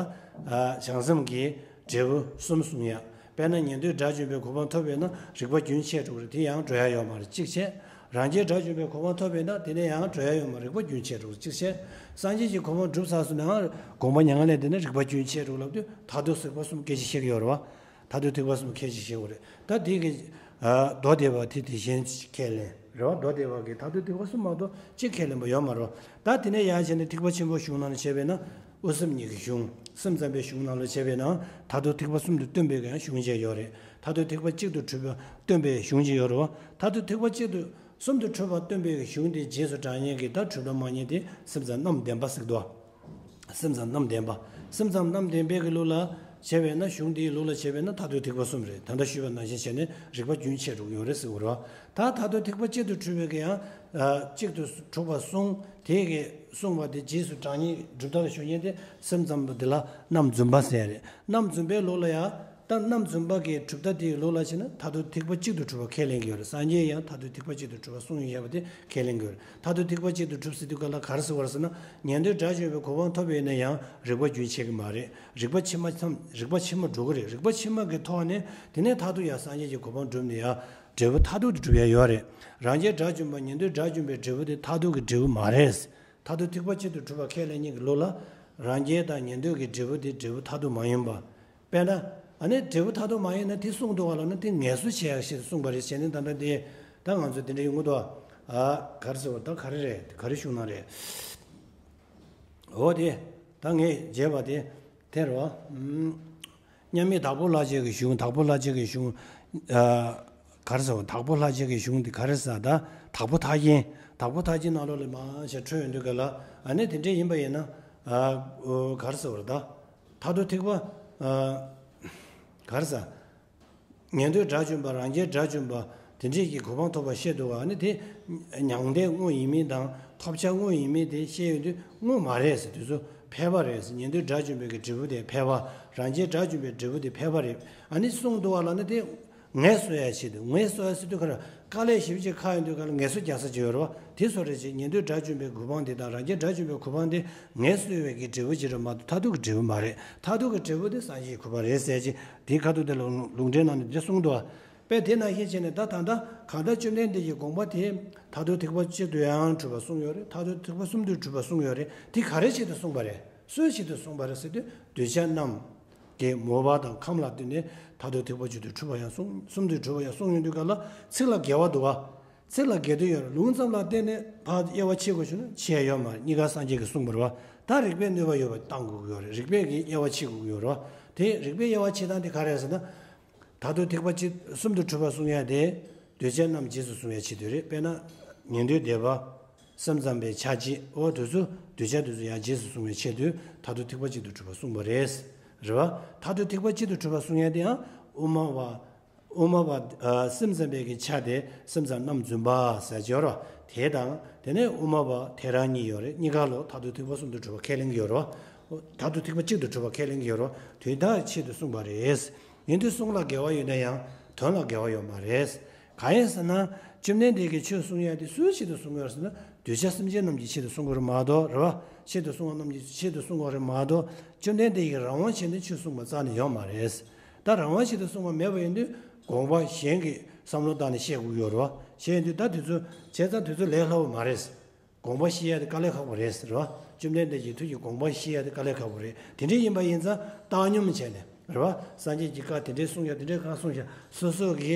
ཨ། བྱང་སེམས་ཀྱི་འབྲས་བུ་གསུམ་གསུང་ཡ། དཔེར་ན་ཉན་ཐོས་དགྲ་བཅོམ་པའི་གོ་འཕང་ཐོབ་པས་ན་རིག་པ་རྒྱུན་ཆད་འགྲོ་གི་རེད། དེ་ཡང་འགྲོ་ཡ་ཡོད་མ་རེད། གཅིག་བྱས། རང་རྒྱལ་དགྲ་བཅོམ་པའི་གོ་འཕང་ཐོབ་པས་ན་དེ་ནས་ཡང་འགྲོ་ཡ་ཡོད་མ་རེད། རིག་པ་རྒྱུན་ཆད་འགྲོ་གི་རེད། གཅིག་བྱས། སངས་རྒྱས་ཀྱི་གོ་འཕང་སྒྲུབ་ཚར་སོང་ནའང་དགོངས་པ་མྱ་ངན་ལས་འདས་ན་རིག་པ་རྒྱུན་ཆད་འགྲོ་ལབ་དུས་མཐར་ཐུག་ཐེག་པ་གསུམ་སྐད་ཆ་བཤད་ཀྱི་ཡོད་རེད་བ། མཐར་ཐུག་ཐེག་པ་གསུམ་ཁས་ཅིག་བཞེས་དགོས་རེད། ད་དེ་གི། ཨ། མདོ་སྡེ་པ་དེ་དེ་བཞིན་ཁས་ལེན་རེད་བ། མདོ་སྡེ་པ་གི་མཐར་ཐུག་ཐེག་པ་གསུམ་མ་གཏོགས་གཅིག་ཁས་ལེན་པ་ཡོད་མ་རེད་བ། ད་དེ་ནས་ཡར་བྱས་ནས་ཐེག་པ་ཆེན་པོའི་གཞུང་ནང་ནས་བྱས་པས་ན། དབུ་སེམས་ཉིད་ཀྱི་གཞུང་། སེམས་ཙམ་པའི་གཞུང་ནང་ལ་བྱས་པས་ན་མཐར་ཐུག་ཐེག་པ་གསུམ་དུ་སྟོན་པའི་གི་ཡང་གཞུང་བཅས་ཡོད་རེད། མཐར་ཐུག་ཐེག་པ་གཅིག་ཏུ་གྲུབ་པ་སྟོན་པའི་གཞུང་བཅས་ཡོད་རེད་བ། མཐར་ཐུག་ཐེག་པ་གཅིག་ཏུ་གསུམ་དུ་གྲུབ་པ་སྟོན་པའི་གི་གཞུང་དེ་རྗེས་སུ་འབྲང་མཁན་གྱི་ད་གྲུབ་དང་མ་རྙེད་དེ་སེམས་ཙམ་རྣམ་བདེན་པ་ཟེར་གི་འདུག་བ། སེམས་ཙམ་རྣམ་བདེན་པ། སེམས་ཙམ་རྣམ་བདེན་པའི་གི་ལུགས་ལ་བྱས་པས་ན། གཞུང་འདིའི་ལུགས་ལ་བྱས་པས་ན་མཐར་ཐུག་ཐེག་པ་གསུམ་རེད། ད་ལྟ་ཞུས་པ་ནང་བཞིན་བྱས་ནས་རིག་པ་རྒྱུན་ཆད་འགྲོ་གི་ཡོད་རེད་ཟེར་བ་རེད་བ། ད་མཐར་ཐུག་ཐེག་པ་གཅིག་ཏུ་གྲུབ་པའི་གི་ཡང་། ཨ། གཅིག་ཏུ་གྲུབ་པ་གསུངས། དེ་གི་གསུངས་པ་དེ་རྗེས་སུ་འབྲང་མཁན། གྲུབ་མཐའ་ལ་ཞུགས་མཁན་དེ་སེམས་ཙམ་པ་དེ་ལ་རྣམ་རྫུན་པ་ཟེར་རེད། རྣམ་རྫུན་པའི་ལུགས་ལ་ཡང་། ད་རྣམ་རྫུན་པ་གི་གྲུབ་མཐའ་དེའི་ལུགས་ལ་བྱས་ན་མཐར་ཐུག་ཐེག་པ་གཅིག་ཏུ་གྲུབ་པ་ཁས་ལེན་གྱི་ཡོད་རེད། སངས་རྒྱས་ཡང་མཐར་ཐུག་ཐེག་པ་གཅིག་ཏུ་གྲུབ་པ་གསུངས་ཡོད་པ་དེ་ཁས་ལེན་གྱི་ཡོད་རེད། མཐར་ཐུག་ཐེག་པ་གཅིག་ཏུ་གྲུབ་ཟེར་དུས་ག་ལ་ག་རེ་ཟེར་བ་རེད་ཟེར་ན། ཉན་ཐོས་དགྲ་བཅོམ་པའི་གོ་འཕང་ཐོབ་པ་ཡིན་ན་ཡང་རིག་པ་རྒྱུན་ཆད་ཀྱི་མ་རེད། རིག་པ་ཕྱི་མ་མཚམས། རིག་པ་ཕྱི་མ་འགྲོ་གི་རེད། རིག་པ་ཕྱི་མ་གི་ཐོག་ནས་དེ་ནས་མཐར་ཐུག་ཡང་སངས་རྒྱས་ཀྱི་གོ་འཕང་སྒྲུབ་ནས་ཡང་འབྲས་བུ་མཐར་ཐུག་ཏུ་སྒྲུབ་ཡ་ཡོད་རེད། རང་རྒྱལ་དགྲ་བཅོམ་པ། ཉན་ཐོས་དགྲ་བཅོམ་པའི་འབྲས་བུ་དེ་མཐར་ཐུག་གི་འབྲས་བུ་མ་རེད། མཐར་ཐུག་ཐེག་པ་གཅིག་ཏུ་གྲུབ་པ་ཁས་ལེན་མཁན་གྱི་ལུགས་ལ། རང་རྒྱལ་དང་ཉན་ཐོས་ཀྱི་འབྲས་བུ་དེ་འབྲས་བུ་མཐར་ཐུག་མ་ཡིན་པ། དཔེར་ན། ཨ་ནི་འབྲས་བུ་མཐར་ཐུག་མ་ཡིན་ན་དེ་གསུངས་འདུག་ག་ལབ་ན་དེ་ངལ་གསོ་བྱེད་ཡག་ཞིག་ཏུ་གསུངས་པ་རེད། བྱས་ནས་ད་ལྟ་དེ་ད་ང་ཚོ་དེ་འདྲ་ཡོང་གི་འདུག་ཨ། ག་རེ་ཟེར་བ། ད་ག་རེ་རེད། ག་རེ་བྱུང་ན་རེད། འོ་དེ། ད་ངས་བརྗེད་པ་དེ་དེ་རེད་བ། ཨུམ། མཉམ་མེད་དྭགས་པོ་ལྷ་རྗེ་གི་གཞུང་། དྭགས་པོ་ལྷ་རྗེ་གི་གཞུང་། ཨ། ག་རེ་ཟེར་བ། དྭགས་པོ་ལྷ་རྗེ་གི་གཞུང་དེ་ག་རེ་ཟེར། ད་དྭགས་པོ་ཐར་རྒྱན། དྭགས་པོ་ཐར་རྒྱན་ནང་ལོགས་ལ་མང་ཆེ་འཕྲོས་ཡོང་དུས་ག་ལ། ཨ་ནི་དེ་འདྲས་ཡིན་པ་ཡིན་ན། ཨ། ག་རེ་ཟེར་བ་རེད་ད། མཐར་ཐུག་ཐེག་པ། ཨ། ག་རེ་ཟེར། ཉན་ཐོས་དགྲ་བཅོམ་པ། རང་རྒྱལ་དགྲ་བཅོམ་པ། དེ་འདྲས་ཀྱི་གོ་འཕང་ཐོབ་པ་བཤད་འདུག་ག། ཨ་ནི་དེ་མྱང་འདས་དངོས་ཡིན་མིན་དང་ཐོབ་བྱ་དངོས་ཡིན་མིན་དེ་བཤད་ཡོང་དུས་དངོས་མ་རེད་ཟེར། དེ་ཚོ་ཕལ་པ་རེད་ཟེར། ཉན་ཐོས་དགྲ་བཅོམ་པའི་གི་འབྲས་བུ་དེ་ཕལ་པ། རང་རྒྱལ་དགྲ་བཅོམ་པའི་འབྲས་བུ་དེ་ཕལ་པ་རེད། ཨ་ནི་གསུངས་འདུག་ག་ལབ་ན་དེ། ངལ་གསོ་ཡ་ཆེད་དུ། ངལ་གསོ་ཡ་ཟེར་དུས་ག་རེ། དཀའ་ལས་ཞེ་པོ་ཅིག་ཁག་ཡོང་དུས་ག་ལ་ངལ་གསོ་རྒྱག་ས་ཅིག་ཡོད་རེད་བ། དེ་བཟོ་འདྲ་ཅིག། ཉན་ཐོས་དགྲ་བཅོམ་པའི་གོ་འཕང་དེ་དང་རང་རྒྱལ་དགྲ་བཅོམ་པའི་གོ་འཕང་དེ་ངལ་གསོ་བའི་གི་འབྲས་བུ་ཅིག་རེད་མ་གཏོགས་མཐར་ཐུག་གི་འབྲས་བུ་མ་རེད། མཐར་ཐུག་གི་འབྲས་བུ་དེ་སངས་རྒྱས་ཀྱི་གོ་འཕང་རེད་ཟེར་ཅིག། དེའི་ཁ་ཐུག་དེ་ལ་ལུང་ལུང་འདྲེན་ནང་ནས་དེ་གསུངས་འདུག་བ། དཔེ་དེ་ནང་བཞིན་བྱས་ནས་ད་ད་ལྟ་གང་ལྟར་བཅོམ་ལྡན་འདས་ཀྱི་དགོངས་པ་དེ་མཐར་ཐུག་ཐེག་པ་གཅིག་ཏུ་ཡང་གྲུབ་པ་གསུངས་ཡོད་རེད། མཐར་ཐུག་ཐེག་པ་གསུམ་དུ་གྲུབ་པ་གསུངས་ཡོད་རེད། དེ་ག་རེ་ཆེད་དུ་གསུངས་པ་རེད། སུའི་ཆེད་དུ་གསུངས་པ་རེད་ཟེར་དུས་གདུལ་བྱ་རྣམས་ཀྱི་མོས་པ་དང་ཁམས་ལ་བསྟུན་ནས་མཐར་ཐུག་ཐེག་པ་གཅིག་ཏུ་གྲུབ་པ་ཡང་གསུངས། གསུམ་དུ་གྲུབ་པ་ཡང་གསུངས་ཡོང་དུས་ག་ལ་ཚིག་ལ་འགལ་བ་འདུག་བ། ཚིག་ལ་འགལ་འདུ་ཡོད་རེད། ལུང་ཙམ་ལ་བརྟེན་ནས་ཕར་དབྱེ་བ་ཕྱེ་དགོས་བྱུང་ན་ཕྱེ་ཡ་ཡོད་མ་རེད། གཉིས་ཀ་སངས་རྒྱས་ཀྱིས་གསུངས་པ་རེད་བ། ད་རིགས་པས་གནོད་པ་ཡོད་པ་བཏང་དགོས་ཀྱི་ཡོད་རེད། རིགས་པས་ཀྱི་དབྱེ་བ་ཕྱེ་དགོས་ཀྱི་ཡོད་རེད་བ། དེ་རིགས་པས་དབྱེ་བ་ཕྱེ་སྟངས་དེ་ག་རེ་རེད་ཟེར་ན། མཐར་ཐུག་ཐེག་པ་གཅིག་གསུམ་དུ་གྲུབ་པ་གསུང་ཡ་དེ་གདུལ་བྱ་རྣམས་རྗེས་སུ་བཟུང་བའི་ཆེད་དུ་རེད། དཔེར་ན་ཉན་ཐོས་སྡེ་པ། སེམས་ཙམ་པའི་ཆ་གཅིག། འོ་དེ་ཚོ་གདུལ་བྱ་དེ་ཚོ་ཡང་རྗེས་སུ་བཟུང་བའི་ཆེད་དུ་མཐར་ཐུག་ཐེག་པ་གཅིག་ཏུ་གྲུབ་པ་གསུངས་པ་རེད། རེད་བ། མཐར་ཐུག་ཐེག་པ་གཅིག་ཏུ་གྲུབ་པ་གསུང་ཡ་དེ་ཡང་དབུ་མ་པ། དབུ་མ་པ་ཨ་སེམས་ཙམ་པའི་གི་ཆ་དེ་སེམས་ཙམ་རྣམ་རྫུན་པ་ཟེར་གྱི་ཡོད་རེད་བ། དེ་དང་དེ་ནས་དབུ་མ་པ་ཐལ་རང་གཉིས་ཡོད་རེད། གཉིས་ཀ་ལོ་མཐར་ཐུག་ཐེག་པ་གསུམ་དུ་གྲུབ་པ་ཁས་ལེན་གྱི་ཡོད་རེད་བ། མཐར་ཐུག་ཐེག་པ་གཅིག་ཏུ་གྲུབ་པ་ཁས་ལེན་གྱི་ཡོད་རེད་བ། དོན་དག་ཆེད་དུ་གསུངས་པ་རེད། ཡིན་དུས་གསུང་ལ་འགལ་བ་ཡོད་ན་ཡང་དོན་ལ་འགལ་བ་ཡོད་མ་རེད། གང་ཡིན་ཟེར་ན། བཅོམ་ལྡན་འདས་ཀྱིས་ཆོས་གསུང་ཡ་དེ་སུའི་ཆེད་དུ་གསུང་གི་ཡོད་ཟེར་ན། གདུལ་བྱ་སེམས་ཅན་རྣམས་ཀྱི་ཆེད་དུ་གསུང་གི་རེད་མ་གཏོགས་རེད་བ། ཆེད་དུ་གསུང་བ་རྣམས་ཀྱི་ཆེད་དུ་གསུང་གི་རེད་མ་གཏོགས། བཅོམ་ལྡན་འདས་ཀྱིས་རང་དབང་བྱས་ནས་ཆོས་གསུངས་པ་རྩ་ནས་ཡོད་མ་རེད། ད་རང་དབང་བྱས་ཏེ་གསུངས་པ་མེད་པ་ཡིན་དུས་དགོངས་པ་གཞན་གྱི་བསམ་བློ་བཏང་ནས་བཤད་དགོས་ཀྱི་ཡོད་རེད་བ། བཤད་ཡོང་དུས་ད་དེ་ཚོ་བྱས་ཙང་དེ་ཚོ་ལས་སླ་བོ་མ་རེད། དགོངས་པ་བཞེས་ཡ་དེ་དཀའ་ལས་ཁག་པོ་རེད་ཟེར་བ། བཅོམ་ལྡན་འདས་ཀྱི་ཐུགས་ཀྱི་དགོངས་པ་བཞེས་ཡ་དེ་དཀའ་ལས་ཁག་པོ་རེད། དེ་འདྲ་ཡིན་པ་ཡིན་ཙང་བཏང་སྙོམས་བྱས་ནས་རེད་བ། སངས་རྒྱས་ཀྱི་བཀའ་དེ་འདྲ་གསུངས་ཡ་དེ་འདྲ་བཀའ་གསུངས་ཡ་སོ་སོ་གི་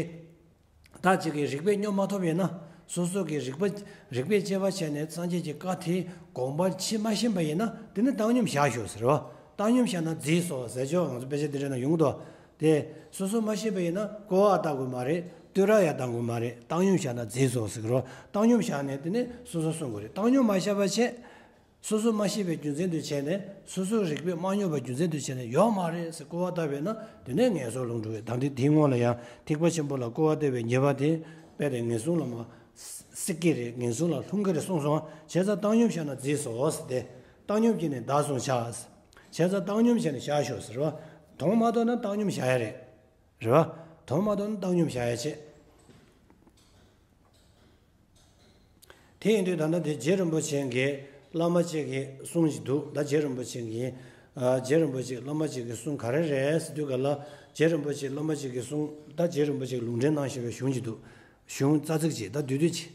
ད་ཅིག་གིས་རིགས་པས་སྙོབ་མ་ཐུབ་ཡིན་ན། སོ་སོ་གིས་རིགས་པ་རིགས་པས་དཔྱད་པ་བྱས་ནས་སངས་རྒྱས་ཀྱི་བཀའ་དེའི་དགོངས་པ་ཕྱིས་མ་ཤེས་པ་ཡིན་ན། དེ་ནི་བཏང་སྙོམས་བཞག་ཤོག་ཟེར་བ། བཏང་སྙོམས་བཞག་ན་རྫིག་སོང་ཟེར་ཆོག་ང་ཚོ་དཔེ་ཆ་འདི་འདྲ་ན་ཡོང་གི་འདུག་དེ་སོ་སོ་མ་ཤེས་པ་ཡིན་ན་ཀོ་བ་བཏང་དགོས་མ་རེད། བསྟོད་ར་ཡང་བཏང་དགོས་མ་རེད། བཏང་སྙོམས་བཞག་ན་རྫིག་སོང་ཟེར་གི་རོ། བཏང་སྙོམས་བཞག་ནས་དེ་ནི་སོ་སོ་གསུང་དགོས་རེད། བཏང་སྙོམས་མ་བཞག་པ་བྱས། སོ་སོ་མ་ཤེས་པའི་རྒྱུ་མཚན་དུ་བྱས་ནས་སོ་སོའི་རིགས་པས་མ་སྙོབ་པའི་རྒྱུ་མཚན་དུ་བྱས་ནས་ཡོད་མ་རེད་ཟེར་སྐུར་བ་བཏབ་པས་ན། དེ་ནས་ངན་སོང་ལ་འགྲོ་བས། ད་འདི་དེའི་སྔོན་ལ་ཡང་ཐེག་པ་ཆེན་པོ་ལ་སྐུར་བ་བཏབ་པའི་ཉེས་པ་དེ་དཔེ་དེ་ངན་སོང་ལ་མ་སྲེག་གི་རེད། ངན་སོང་ལ་ལྷུང་གི་རེད་གསུངས་སོང་། བྱས་ཙང་བཏང་སྙོམས་བཞག་ན་རྫིག་སོང་ཟེར་ཏེ། བཏང་སྙོམས་ཀྱིས་ནི་བདག་བཟུང་བྱ། བྱས་ཙང་བཏང་སྙོམས་བྱས་ནས་བཞག་ཤོག་ཟེར་བ། དོན་མ་རྟོགས་ན་བཏང་སྙོམས་བཞག་ཡ་རེད། རེད་བ། དོན་མ་རྟོགས་ན་བཏང་སྙོམས་བཞག་ཡ་བྱེད། དེ་ཡིན་དུས་ད་ལྟ་དེ་རྗེ་རིན་པོ་ཆེ་གིས་བླ་མ་གཅིག་གིས་གསུངས་ཀྱི་འདུག་ད་རྗེ་རིན་པོ་ཆེ་གིས་ཨ་རྗེ་རིན་པོ་ཆེ་བླ་མ་གཅིག་གིས་གསུངས་ག་རེ་རེད་ཟེར་དུས་ག་ལ། རྗེ་རིན་པོ་ཆེ་བླ་མ་གཅིག་གིས་གསུངས། ད་རྗེ་རིན་པོ་ཆེ་གིས་ལུང་འདྲེན་གནང་བཞིན་པའི་གཞུང་གཅིག་འདུག་གཞུང་རྩ་ཚིག་གཅིག་ད་བསྡུས་བསྡུས་ཅིག་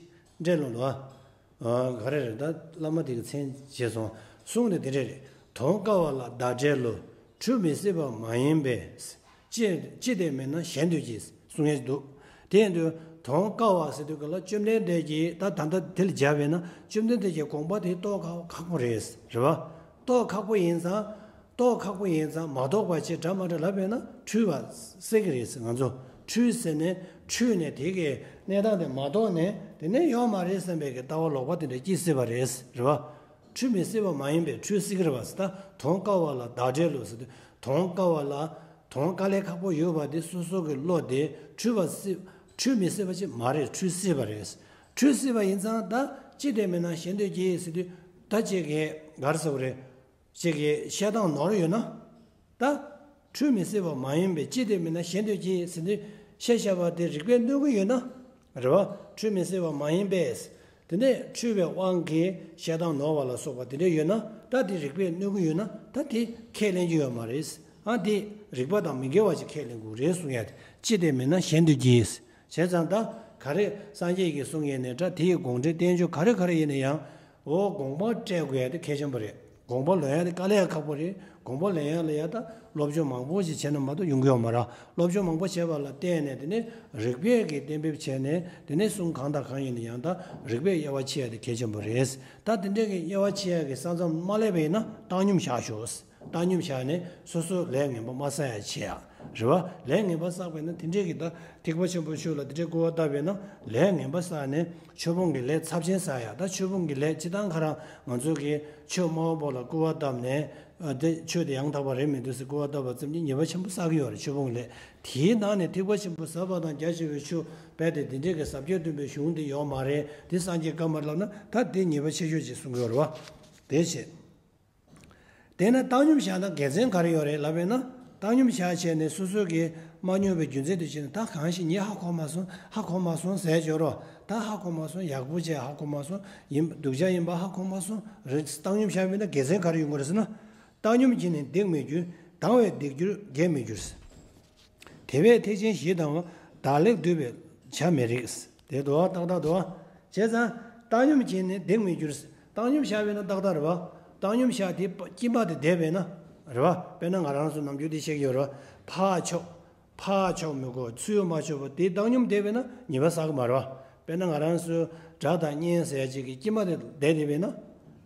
འགྲེལ་ལོང་དུ་ཨ། ག་རེ་རེད། ད་བླ་མ་དེ་གི་མཚན་བརྗེད་སོང་། གསུངས་ནས་དེ་འདྲ་རེད། དོན་དཀའ་བ་ལ་བདག་འབྲེལ་ལོ། འཁྲུལ་མི་སྲིད་པ་མ་ཡིན་པས། ཅི་ཅི་སྟེ་མིན་ན་གཞན་དུ་སྐྱེ། གསུང་ཡས་འདུག་དེ་ཡིན་དུས་དོན་དཀའ་བ་ཟེར་དུས་ག་ལ་བཅོམ་ལྡན་འདས་ཀྱིས་ད་ད་ལྟ་དེ་ལ་སྦྱར་བས་ན་བཅོམ་ལྡན་འདས་ཀྱི་དགོངས་པ་དེ་རྟོགས་ཁག་ཁག་པོ་རེད། རེད་བ། རྟོགས་ཁག་པོ་ཡིན་ཙང་། རྟོགས་ཁག་པོ་ཡིན་ཙང་མ་རྟོགས་པ་བྱས་འདྲ་མ་འདྲ་ལབ་པས་ན་འཁྲུལ་བ་སྲིད་ཀྱི་རེད་ཟེར། ང་ཚོ་འཁྲུལ་ཟེར་ནས་འཁྲུལ་ནས་དེ་གའི་གནས་སྟངས་དེ་མ་རྟོགས་ནས་དེ་ནས་ཡོད་མ་རེད་བསམ་པའི་གི་ལྟ་བ་ལོག་པ་དེ་འདྲ་སྐྱེ་སྲིད་པ་རེད། རེད་བ། འཁྲུལ་མི་སྲིད་པ་མ་ཡིན་པས་འཁྲུལ་སྲིད་ཀྱི་རེད་བ་ཟེར། ད་དོན་དཀའ་བ་ལ་བདག་འབྲེལ་ལོ་ཟེར་དུས་དོན་དཀའ་བ་ལ་དོན་དཀའ་ལས་ཁག་པོ་ཡོད་པ་དེ་སོ་སོ་གི་བློ་དེ་འཁྲུལ་བ་སྲིད། འཁྲུལ་མི་སྲིད་པ་ཅིག་མ་རེད། འཁྲུལ་སྲིད་པ་རེད། འཁྲུལ་སྲིད་པ་ཡིན་ཙང་ད་ཅི་སྟེ་མིན་ན་གཞན་དུ་སྐྱེ་ཟེར་དུས་ད་ཅིག་གིས་ག་རེ་ཟེར་བ་རེད། ཅིག་གིས་བཤད་སྟངས་ནོར་ཡོད་ན། ད་འཁྲུལ་མི་སྲིད་པ་མ་ཡིན་པས་ཅི་སྟེ་མིན་ན་གཞན་དུ་སྐྱེ་ཟེར་དུས་བཤད་བྱ་བ་དེ་རིགས་པས་གནོད་ཀྱི་ཡོད་ན། རེད་བ། འཁྲུལ་མི་སྲིད་པ་མ་ཡིན་པས། དེ་ནས་འཁྲུལ་བའི་དབང་གིས་བཤད་སྟངས་ནོར་བ་ལ་སོགས་པ་དེ་འདྲ་ཡོད་ན། ད་དེ་རིགས་པས་གནོད་ཀྱི་ཡོད་ན་ད་དེ་ཁས་ལེན་གྱི་ཡོད་མ་རེད། ཨ་དེ་རིགས་པ་དང་མི་འགལ་བ་ཅིག་ཁས་ལེན་དགོས་རེད་གསུང་ཡ་དེ། ཅི་སྟེ་མིན་ན་གཞན་དུ་སྐྱེ། བྱས་ཙང་ད་ག་རེ་སངས་རྒྱས་ཀྱིས་གསུང་ཡས་ནས་འདྲ་དེ་ཡི་དགོངས་འགྲེལ་བསྟན་བཅོས་ག་རེ་ག་རེ་ཡིན་ན་ཡང་། འོ་དགོངས་པ་བཀྲལ་དགོས་ཡ་དེ་གལ་ཆེན་པོ་རེད། དགོངས་པ་ལོན་ཡ་དེ་དཀའ་ལས་ཡ་ཁག་པོ་རེད། དགོངས་པ་ལོན་ཡ་ལ་ཡ་ད་སློབ་སྦྱོང་མང་པོ་ཞིག་བྱས་ན་མ་གཏོགས་ཡོང་གི་ཡོད་མ་རེད། སློབ་སྦྱོང་མང་པོ་བྱས་པ་ལ་བརྟེན་ནས་དེ་ནས་རིགས་པས་ཀྱི་གཏན་འབེབས་བྱས་ནས་དེ་ནས་གསུང་གང་དང་གང་ཡིན་ན་ཡང་ད་རིགས་པས་དབྱེ་བ་ཕྱེ་ཡ་དེ་གལ་ཆེན་པོ་རེད། ད་དེ་འདྲས་ཀྱི་དབྱེ་བ་ཕྱེ་ཡ་གི་ས་མཚམས་མ་སླེབས་པ་ཡིན་ན་བཏང་སྙོམས་བཞག་ཤོག་བཏང་སྙོམས་བཞག་ནས་སོ་སོ་ལས་ངན་པ་མ་བསགས་ཡ་བྱེད་ཡ། རེད་བ། ལས་ངན་པ་བསགས་པས་ན་དེ་འདྲས་ཀྱི་ད་ཐེག་པ་ཆེན་པོའི་ཆོས་ལ་དེ་འདྲས་སྐུར་བ་བཏབ་པས་ན་ལས་ངན་པ་བསགས་ནས་ཆོས་སྤོང་གི་ལས་ཚབས་ཆེན་བསགས་ཡ། ད་ཆོས་སྤོང་གི་ལས་སྤྱི་བཏང་ཁ་རང་ང་ཚོ་གི་ཆོས་སྨྲ་བ་པོ་ལ་སྐུར་བ་བཏབ་ནས་ཨ་དེ་ཆོས་དེ་ཡང་དག་པ་རེད་མི་འདུག་ཟེར་སྐུར་བ་བཏབ་པ་ཙམ་གྱིས་ཉེས་པ་ཆེན་པོ་བསགས་ཀྱི་ཡོད་རེད། ཆོས་སྤོང་གི་ལས་དེའི་ནང་ནས་ཐེག་པ་ཆེན་པོ་ཟབ་པ་དང་རྒྱ་ཆེ་བའི་ཆོས་རྦད་དེ་དེ་འདྲས་ཀྱི་ཟབ་རྒྱས་སྟོན་པའི་གཞུང་དེ་ཡོད་མ་རེད། དེ་སངས་རྒྱས་བཀའ་མ་ལབ་ན་ད་དེ་ཉེས་པ་ཆེ་ཤོས་ཅིག་གསུང་གི་ཡོད་རེད་བ། དེ་བྱས། དེས་ན་བཏང་སྙོམས་བཞག་ན་དགེ་མཚན་ག་རེ་ཡོད་རེད་ལབ་པས་ན། བཏང་སྙོམས་བཞག་བྱས་ནས་སོ་སོ་གིས་མ་སྙོམས་པའི་རྒྱུ་མཚན་དུ་བྱས་ནས་ད་གང་ཞིག་ངས་ཧ་གོ་མ་སོང་། ཧ་གོ་མ་སོང་ཟེར་འཇོག་རོགས། ད་ཧ་གོ་མ་སོང་། ཡག་པོ་བྱས་ཧ་གོ་མ་སོང་། ཡིན་སྡུག་ཅག་ཡིན་པ་ཧ་གོ་མ་སོང་རེད། བཏང་སྙོམས་བཞག་པས་ན་དགེ་མཚན་ག་རེ་ཡོང་གི་རེད་ཟེར་ན། བཏང་སྙོམས་ཀྱིས་ནི་སྡིག་མི་འགྱུར། དང་བས་སྡིག་གྱུར་དགེ་མི་འགྱུར། དེ་བས་ཐེག་ཆེན་བཞི་དང་བ། བདག་ལེགས་སྡུད་པས་བྱ་མི་རིགས། དེ་འདུག་བ། ཏག་ཏག་འདུག་བ། བྱས་ཙང་བཏང་སྙོམས་ཀྱིས་ནི་སྡིག་མི་འགྱུར། བཏང་སྙོམས་བཞག་པས་ན་ཏག་ཏག་རེད་བ། བཏང་སྙོམས་བཞག་དེ་དཀྱིལ་མ་དེ་བསྡད་པས་ན་རེད་བ། དཔེར་ན་ང་རང་ཚོ་ནམ་རྒྱུན་དེ་བཤད་ཀྱི་ཡོད་རེད་བ། ཕར་ཕྱོགས། ཕར་ཕྱོགས་མི་དགོས། ཚུར་མ་ཕྱོགས་པ་དེ་བཏང་སྙོམས་བསྡད་པས་ན་ཉེས་པ་བསགས་ཀྱི་མ་རེད་བ། དཔེར་ན་ང་རང་ཚོའི་སྒྲ་དང་བརྙན་ཟེར་ཡ་ཅིག་གི་དཀྱིལ་མ་དེ་བསྡད་བསྡད་པས་ན།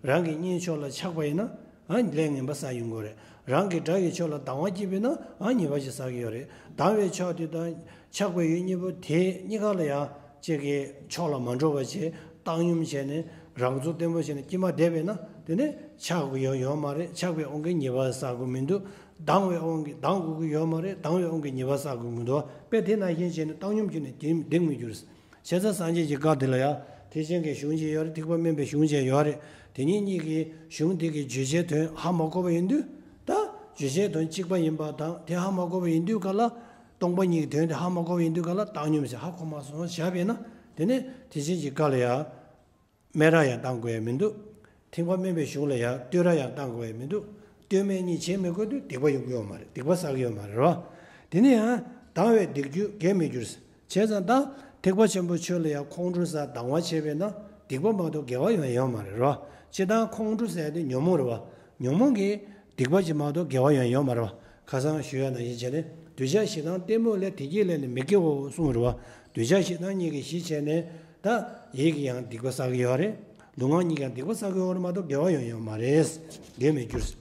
རང་གི་གཉེན་ཕྱོགས་ལ་ཆགས་པ་ཡིན་ན། ཨ་ལས་ངན་པ་བསགས་ཡོང་གི་རེད། རང་གི་དགྲ་ཡི་ཕྱོགས་ལ་སྡང་བ་སྐྱེས་པས་ན་ཨ་ཉེས་པ་ཞིག་བསགས་ཀྱི་ཡོད་རེད། སྡང་བའི་ཕྱོགས་དེ་དང་ཆགས་པའི་ཡུལ་གཉིས་པོ་དེ་གཉིས་ཀ་ལ་ཡང་གཅིག་གི་ཕྱོགས་ལ་མ་འགྲོ་བ་བྱས་བཏང་སྙོམས་བྱས་ནས་རང་ཚུགས་བརྟན་པོ་བྱས་ནས་དཀྱིལ་མ་བསྡད་པས་ན་དེ་ནས་ཆགས་ཀྱི་ཡོད་ཡོད་མ་རེད། ཆགས་པའི་དབང་གིས་ཉེས་པ་བསགས་ཀྱི་མི་འདུག་ལྡང་བའི་དབང་གིས་ལྡང་དགོས་ཀྱི་ཡོད་མ་རེད། ལྡང་བའི་དབང་གིས་ཉེས་པ་བསགས་དགོས་ཀྱི་མི་འདུག་དཔེ་དེ་ནང་བཞིན་བྱས་ནས་བཏང་སྙོམས་ཀྱིས་ནི་དེ་འགྲིག་མི་འགྱུར། བྱས་ཙང་སངས་རྒྱས་ཀྱི་བཀའ་དེ་ལ་ཡང་ཐེག་ཆེན་གྱི་གཞུང་ཅིག་ཡོད་རེད། ཐེག་པ་དམན་པའི་གཞུང་ཅིག་ཡོད་རེད། དེ་གཉིས་གཉིས་ཀྱི་གཞུང་དེ་གི་བརྗོད་བྱའི་དོན་ཧ་མ་གོ་བ་ཡིན་དུས། ད་བརྗོད་བྱའི་དོན་གཅིག་པ་ཡིན་པ་དང་དེ་ཧ་མ་གོ་བ་ཡིན་དུས་ག་ལ། སྟོང་པ་ཉིད་ཀྱི་དོན་དེ་ཧ་མ་གོ་བ་ཡིན་དུས་ག་ལ་བཏང་སྙོམས་ཟེར་ཧ་གོ་མ་སོང་བཞག་པས་ན། དེ་ནས་ཐེག་ཆེན་གྱི་བཀའ་ལ་ཡང་སྨད་ར་ཡང་བཏང་དགོས་ཡ་མི་འདུག་ཐེག་པ་དམན་པའི་གཞུང་ལ་ཡང་བསྟོད་ར་ཡང་བཏང་དགོས་ཡ་མི་འདུག་ལྟོས་མེད་གཉིས་བྱེད་མི་དགོས་དུས་སྡིག་པ་ཡོང་གི་ཡོད་མ་རེད། སྡིག་པ་བསགས་ཀྱི་ཡོད་མ་རེད་རོ། དེ་ནས་ཡང་སྡང་བའི་སྡིག་སྒྱུ་འགེལ་མི་འགྱུར། བྱས་ཙང་ད་ཐེག་པ་ཆེན་པོའི་ཆོས་ལ་ཡང་ཁོང་ཁྲོ་ཟ་སྡང་བ་བྱས་པས་ན་སྡིག་པ་མ་གཏོགས་དགེ་བ་ཡོང་ཡོད་མ་རེད་རོ། སྤྱིར་བཏང་ཁོང་ཁྲོ་ཟ་ཡ་དེ་ཉོན་མོངས་རེད་བ། ཉོན་མོངས་ཀྱི་སྡིག་པ་ཅིག་མ་གཏོགས་དགེ་བ་ཡོང་ཡོད་མ་རེད་བ། ཁ་སང་ཞུ་ཡ་ནང་བཞིན་བྱས་ནས་གདུལ་བྱ་ཞེ་སྡང་གཏི་མུག་ལས་དེ་སྐྱེས་ལས་ནི་མི་སྐྱེའོ་གསུངས་རེད་བ། གདུལ་བྱ་ཞེ་སྡང་གཉིས་ཀྱི་གཞི་བྱས་ནས་ད་ཡིད་ཀྱིས་ཡང་སྡིག་པ་བསགས་ཀྱི་ཡོད་རེད། ལུས་ངག་གཉིས་ཀྱང་སྡིག་པ་བསགས་ཀྱི་ཡོད་རེད་མ་གཏོགས་དགེ་བ་ཡོང་ཡོད་མ་རེད། དགེ་མི་འགྱུར།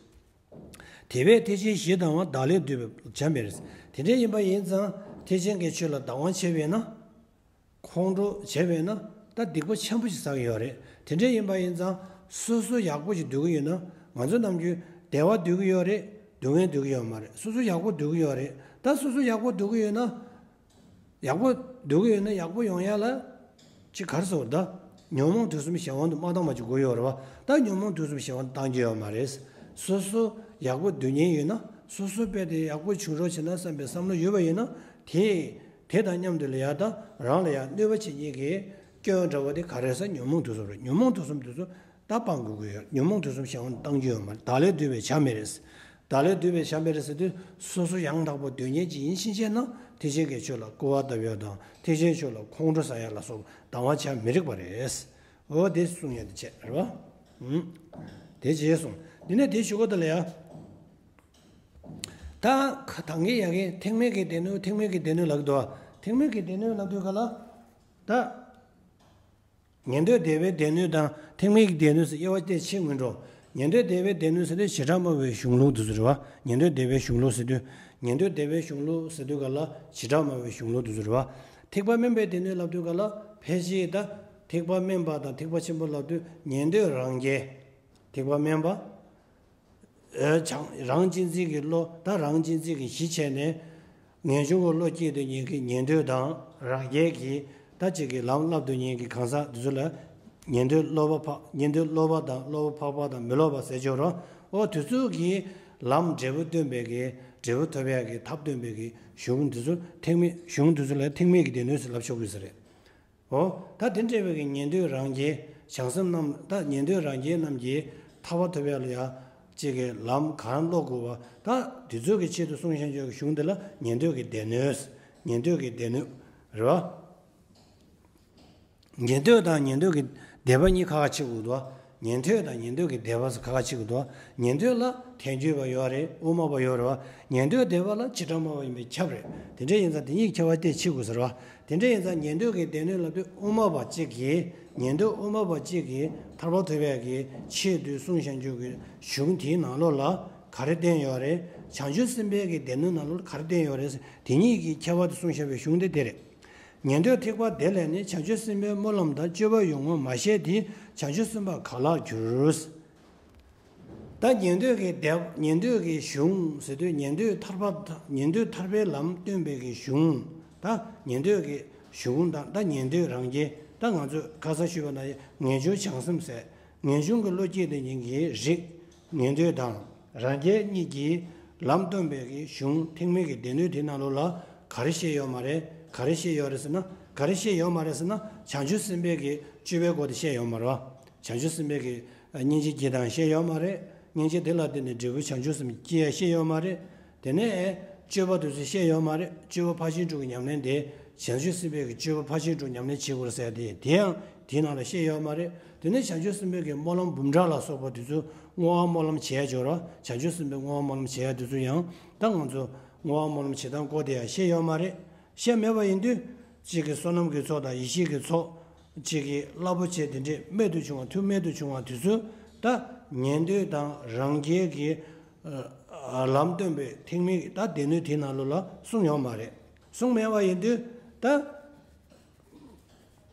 དེ་བས་ཐེག་ཆེན་གཞི་སྡང་བ་བདག་ལས་བཏུས་པས་བྱ་མེད་རེད། དེ་འདྲ་ཡིན་པ་ཡིན་ཙང་ཐེག་ཆེན་གྱི་ཆོས་ལ་སྡང་བ་བྱས་པས་ན། ཁོང་ཁྲོ་བྱས་པས་ན་ད་སྡིག་པ་ཆེན་པོ་ཞིག་བསགས་ཀྱི་ཡོད་རེད། དེ་འདྲ་ཡིན་པ་ཡིན་ཙང་སོ་སོ་ཡག་པོ་ཞིག་སྡོད་ཀྱི་ཡོད་ན་ང་ཚོ་ནམ་རྒྱུན་བདེ་བ་སྡོད་ཀྱི་ཡོད་རེད། སྡུག་བསྔལ་སྡོད་ཀྱི་ཡོད་མ་རེད། སོ་སོ་ཡག་པོ་སྡོད་ཀྱི་ཡོད་རེད། ད་སོ་སོ་ཡག་པོ་སྡོད་ཀྱི་ཡོད་ན། ཡག་པོ་སྡོད་ཀྱི་ཡོད་ན་ཡག་པོ་ཡོང་ཡ་ལ། ཅི་ག་རེ་ཟེར་བ་ད། ཉོན་མོངས་དུག་གསུམ་གཞན་དབང་དུ་མ་བཏང་བ་ཅིག་དགོས་ཡོད་རེད་བ། ད་ཉོན་མོངས་དུག་གསུམ་གཞན་དབང་དུ་བཏང་རྒྱུ་ཡོད་མ་རེད། སོ་སོ་ཡག་པོ་སྡོད་མཁན་ཡོད་ན་སོ་སོ་དཔེ་དེ་ཡག་པོ་བྱུང་རོགས་བྱེད་ན་བསམ་པའི་བསམ་བློ་ཡོད་པ་ཡིན་ན། དེ་དེ་དང་མཉམ་དུ་ལ་ཡ་ད་རང་ལ་ཡ་གནོད་པ་བྱེད་མཁན་གྱི་སྐྱོན་འདྲ་བོ་དེ་ག་རེ་ཟེར། ཉོན་མོངས་དུག་གསུམ་རེད། ཉོན་མོངས་དུག་གསུམ་དེ་ཚོ་ད་སྤང་དགོས་ཀྱི་ཡོད། ཉོན་མོངས་དུག་གསུམ་གཞན་དབང་དུ་བཏང་རྒྱུ་ཡོད་མ་རེད། བདག་ལས་བཏུས་པས་བྱ་མེད་རེད། བདག་ལས་བཏུས་པས་བྱ་མེད་རེད་ཟེར་དུས་སོ་སོ་ཡང་དག་པར་སྡོད་མཁན་ཅིག་ཡིན་ཕྱིན་ཆད་ན་ཐེག་ཆེན་གྱི་ཆོས་ལ་སྐུར་བ་བཏབ་ཡ་དང་ཐེག་ཆེན་ཆོས་ལ་ཁོང་ཁྲོ་ཟ་ཡ་ལ་སོགས་སྡང་བ་བྱ་མི་རིགས་པ་རེད། འོ་དེ་གསུང་ཡ་དེ་བྱས་རེད་བ། ཨུམ། དེ་བྱས་གསུངས། འདི་ནས་དེ་ཞུ་གོ་ད་ལ་ཡ། ད་ཁ་དང་གི་ཡ་གི་ཐེག་དམན་གྱི་སྡེ་སྣོད། ཐེག་དམན་གྱི་སྡེ་སྣོད་ལབ་འདུག་ཐེག་དམན་གྱི་སྡེ་སྣོད་ལབ་དུས་ག་ལ། ད། ཉན་ཐོས་སྡེ་པའི་སྡེ་སྣོད་དང་ཐེག་དམན་གྱི་སྡེ་སྣོད་ཟེར་དབྱེ་བ་དེ་ཕྱེ་ངེས་འགྲོ། ཉན་ཐོས་སྡེ་པའི་སྡེ་སྣོད་ཟེར་དུས་བྱེ་བྲག་སྨྲ་བའི་གཞུང་ལུགས་དེ་ཚོ་རེད་བ། ཉན་ཐོས་སྡེ་པའི་གཞུང་ལུགས་ཟེར་དུས། ཉན་ཐོས་སྡེ་པའི་གཞུང་ལུགས་ཟེར་དུས་ག་ལ་བྱེ་བྲག་སྨྲ་བའི་གཞུང་ལུགས་དེ་ཚོ་རེད་བ། ཐེག་པ་དམན་པའི་སྡེ་སྣོད་ལབ་དུས་ག་ལ་ཕལ་ཆེར་ད་ཐེག་པ་དམན་པ་དང་ཐེག་པ་ཆེན་པོ་ལབ་དུས་ཉན་ཐོས་རང་རྒྱལ། ཐེག་པ་དམན་པ། ཨེ་བྱང་རང་གཅེས་འཛིན་གྱི་བློ། ད་རང་གཅེས་འཛིན་གྱི་གཞི་བྱས་ནས་ངེས་འབྱུང་གི་བློ་སྐྱེས་སྡོད་མཁན་གྱི་ཉན་ཐོས་དང་རང་རྒྱལ་གྱི་ད་ཅིག་གི་ལམ་བསླབ་སྡོད་མཁན་གྱི་གང་ཟག་དེ་ཚོ་ལ་ཉན་ཐོས་བསླབ་པ་འཕགས། ཉན་ཐོས་བསླབ་པ་དང་བསླབ་པ་འཕགས་པ་དང་མི་སློབ་པ་ཟེར་ཆོག་རོ། ཨོ་དེ་ཚོ་གི་ལམ་འབྲས་བུ་སྟོན་པའི་གི་འབྲས་བུ་ཐོབ་ཡག་གི་ཐབས་སྟོན་པའི་གི་གཞུང་དེ་ཚོ་ཐེག་དམན་གཞུང་དེ་ཚོ་ལ་ཐེག་དམན་གྱི་སྡེ་སྣོད་ཟེར་ལབ་ཆོག་གི་ས་རེད། འོ། ད་དེ་འདྲ་བའི་གི་ཉན་ཐོས་རང་རྒྱལ་བྱང་སེམས་རྣམས། ད་ཉན་ཐོས་རང་རྒྱལ་རྣམས་ཀྱིས་ཐར་པ་ཐོབ་ཡ་ལ་ཡ་གཅིག་གི་ལམ་གང་སློབ་དགོས་པ། ད་དེ་ཚོ་གི་ཆེད་དུ་གསུངས་བཞག་ཆོག་གི་གཞུང་འདི་ལ་ཉན་ཐོས་ཀྱི་སྡེ་སྣོད། ཉན་ཐོས་ཀྱི་སྡེ་སྣོད་རེད་བ། ཉན་ཐོས་དང་ཉན་ཐོས་ཀྱི་སྡེ་པ་གཉིས་ཁ་ཁ་ཕྱེ་དགོས་འདུག་ཉན་ཐོས་དང་ཉན་ཐོས་ཀྱི་སྡེ་པ་ཟེར་ཁ་ཁ་ཕྱེ་དགོས་འདུག་ཉན་ཐོས་ལ་ཐལ་འགྱུར་བ་ཡོད་རེད། དབུ་མ་པ་ཡོད་རེད་བ། ཉན་ཐོས་སྡེ་པ་ལ་བྱེ་བྲག་སྨྲ་བ་ཡིན་པས་ཁྱབ་རེད། དེ་འདྲ་ཡིན་ཙང་དེ་གཉིས་ཁྱད་པར་དེ་ཕྱེ་དགོས་ཟེར་བ། དེ་འདྲ་ཡིན་ཙང་ཉན་ཐོས་ཀྱི་སྡེ་སྣོད་ལབ་དུས་དབུ་མ་པ་གཅིག་གིས། ཉན་ཐོས་དབུ་མ་པ་གཅིག་གིས་ཐར་པ་ཐོབ་ཡག་གི་ཆེད་དུ་གསུངས་བཞག་རྒྱུ་གི་གཞུང་དེའི་ནང་ལོགས་ལ་ག་རེ་བསྟན་ཡོད་རེད། བྱང་ཆུབ་སེམས་དཔའི་གི་སྡེ་སྣོད་ནང་ལོགས་ལ་ག་རེ་བསྟན་ཡོད་རེད། དེ་གཉིས་ཀྱི་ཁྱད་པར་དེ་གསུངས་བཞག་པའི་གཞུང་དེ་དེ་རེད། ཉན་ཐོས་ཐེག་པ་དེ་ལས་ནི། བྱང་ཆུབ་སེམས་དཔའི་སྨོན་ལམ་དང་། སྤྱོད་པ་ཡོངས་བསྔོ་མ་བཤད་དེ། བྱང་ཆུབ་སེམས་དཔའ་གང་ལགས་འགྱུར། ད་ཉན་ཐོས་ཀྱི་སྡེ། ཉན་ཐོས་ཀྱི་གཞུང་ཟེར་དུས་ཉན་ཐོས་ཐར་པ། ཉན་ཐོས་ཐར་པའི་ལམ་སྟོན་པའི་གི་གཞུང་། ད་ཉན་ཐོས་ཀྱི་གཞུང་དང་། ད་ཉན་ཐོས་རང་རྒྱལ། ད་ང་ཚོས་ཁ་སང་ཞུས་པ་ན་ངེས་འབྱུང་བྱང་སེམས་ཟེར། ངེས་འབྱུང་གི་བློ་སྐྱེས་དེ་ཉིད་ཀྱི་རིགས། ཉན་ཐོས་དང་རང་རྒྱལ་གཉིས་ཀྱིས་ལམ་སྟོན་པའི་གི་གཞུང་ཐེག་དམན་གྱི་སྡེ་སྣོད་དེ་ནང་ལོགས་ལ་ག་རེ་བཤད་ཡོད་མ་རེད། ག་རེ་བཤད་ཡོད་རེད་ཟེར་ན། ག་རེ་བཤད་ཡོད་མ་རེད་ཟེར་ན། བྱང་ཆུབ་སེམས་དཔའི་གི་སྤྱོད་པའི་སྐོར་དེ་བཤད་ཡོད་མ་རེད་བ། བྱང་ཆུབ་སེམས་དཔའི་གི་སྙིང་རྗེ་སྐྱེ་སྟངས་བཤད་ཡོད་མ་རེད། སྙིང་རྗེ་དེ་ལ་བརྟེན་ནས་འབྲས་བུ་བྱང་ཆུབ་སེམས་སྐྱེ་ཡ་བཤད་ཡོད་མ་རེད། དེ་ནས་སྤྱོད་པ་དེ་ཚོ་བཤད་ཡོད་མ་རེད། སྤྱོད་པ་ཕར་ཕྱིན་དྲུག་གི་ཉམས་ལེན་དེ་བྱང་ཆུབ་སེམས་དཔའི་གི་སྤྱོད་པ་ཕར་ཕྱིན་དྲུག་ཉམས་ལེན་བྱེད་དགོས་ཟེར་ཡ་དེ་དེ་ཡང་དེའི་ནང་ལ་བཤད་ཡོད་མ་རེད། དེ་ནས་བྱང་ཆུབ་སེམས་དཔའི་གི་སྨོན་ལམ་འབུམ་ཕྲག་ལ་སོགས་པ་དེ་ཚོ་བསྔོ་བ་སྨོན་ལམ་བྱེད་ཡ་འབྱོར་བ། བྱང་ཆུབ་སེམས་དཔའི་བསྔོ་བ་སྨོན་ལམ་བྱེད་ཡ་དེ་ཚོ་ཡང་ད་ང་ཚོ་བསྔོ་བ་སྨོན་ལམ་བྱེད་སྟངས་སྐོར་དེ་ཡང་བཤད་ཡོད་མ་རེད། བཤད་མེད་པ་ཡིན་དུས་གཅིག་གི་བསོད་ནམས་ཀྱི་ཚོགས་དང་ཡེ་ཤེས་ཀྱི་ཚོགས། གཅིག་གི་རླབས་པོ་ཆེ་དེ་འདྲས་རྨད་དུ་བྱུང་བ། ཐུགས་རྨད་དུ་བྱུང་བ་དེ་ཚོ་ད་ཉན་ཐོས་དང་རང་རྒྱལ་གྱི་ཨ་ལམ་སྟོན་པའི་ཐེག་དམན་གྱི་ད་སྡེ་སྣོད་དེའི་ནང་ལོགས་ལ་གསུངས་ཡོད་མ་རེད། གསུངས་མེད་པ་ཡིན་དུས་ད།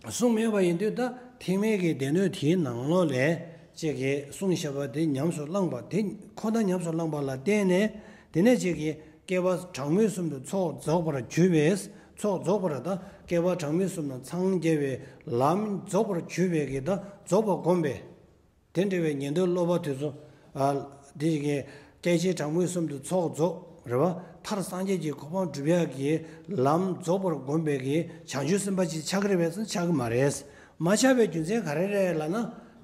གསུངས་མེད་པ་ཡིན་དུས་ད་ཐེག་དམན་གྱི་སྡེ་སྣོད་དེའི་ནང་ལོགས་ལས་གཅིག་གིས་གསུངས་བཞག་པ་དེ་ཉམས་སུ་བླངས་པ་དེ། ཁོ་ན་ཉམས་སུ་བླངས་པ་ལ་བརྟེན་ནས་ དེ་ནས་ཅིག་གིས་བསྐལ་པ་གྲངས་མེད་གསུམ་དུ་ཚོགས་རྫོགས་པར་གྱུར་པས། ཚོགས་རྫོགས་པར་ད་བསྐལ་པ་གྲངས་མེད་གསུམ་ན་འཚང་རྒྱ་བའི་ལམ་རྫོགས་པར་གྱུར་པའི་གི་ད་རྫོགས་པ་བསྒོམས་པས། དེ་འདྲ་བའི་ཉན་ཐོས་སློབ་པ་དེ་ཚོ། ཨ། དེ་ཞིག་གིས་སྐྱེ་མཆེད་གྲངས་མེད་གསུམ་དུ་ཚོགས་རྫོགས་རེད་བ། མཐར་སངས་རྒྱས་ཀྱི་གོ་འཕང་སྒྲུབ་ཡག་གི་ལམ་རྫོགས་པར་བསྒོམས་པའི་གི་བྱང་ཆུབ་སེམས་དཔའ་ཅིག་ཆགས་ཀྱི་རེད་པས་ཟེར་ན་ཆགས་ཀྱི་མ་རེད། མ་ཆགས་པའི་རྒྱུ་མཚན་ག་རེ་རེད་ལབ་ན།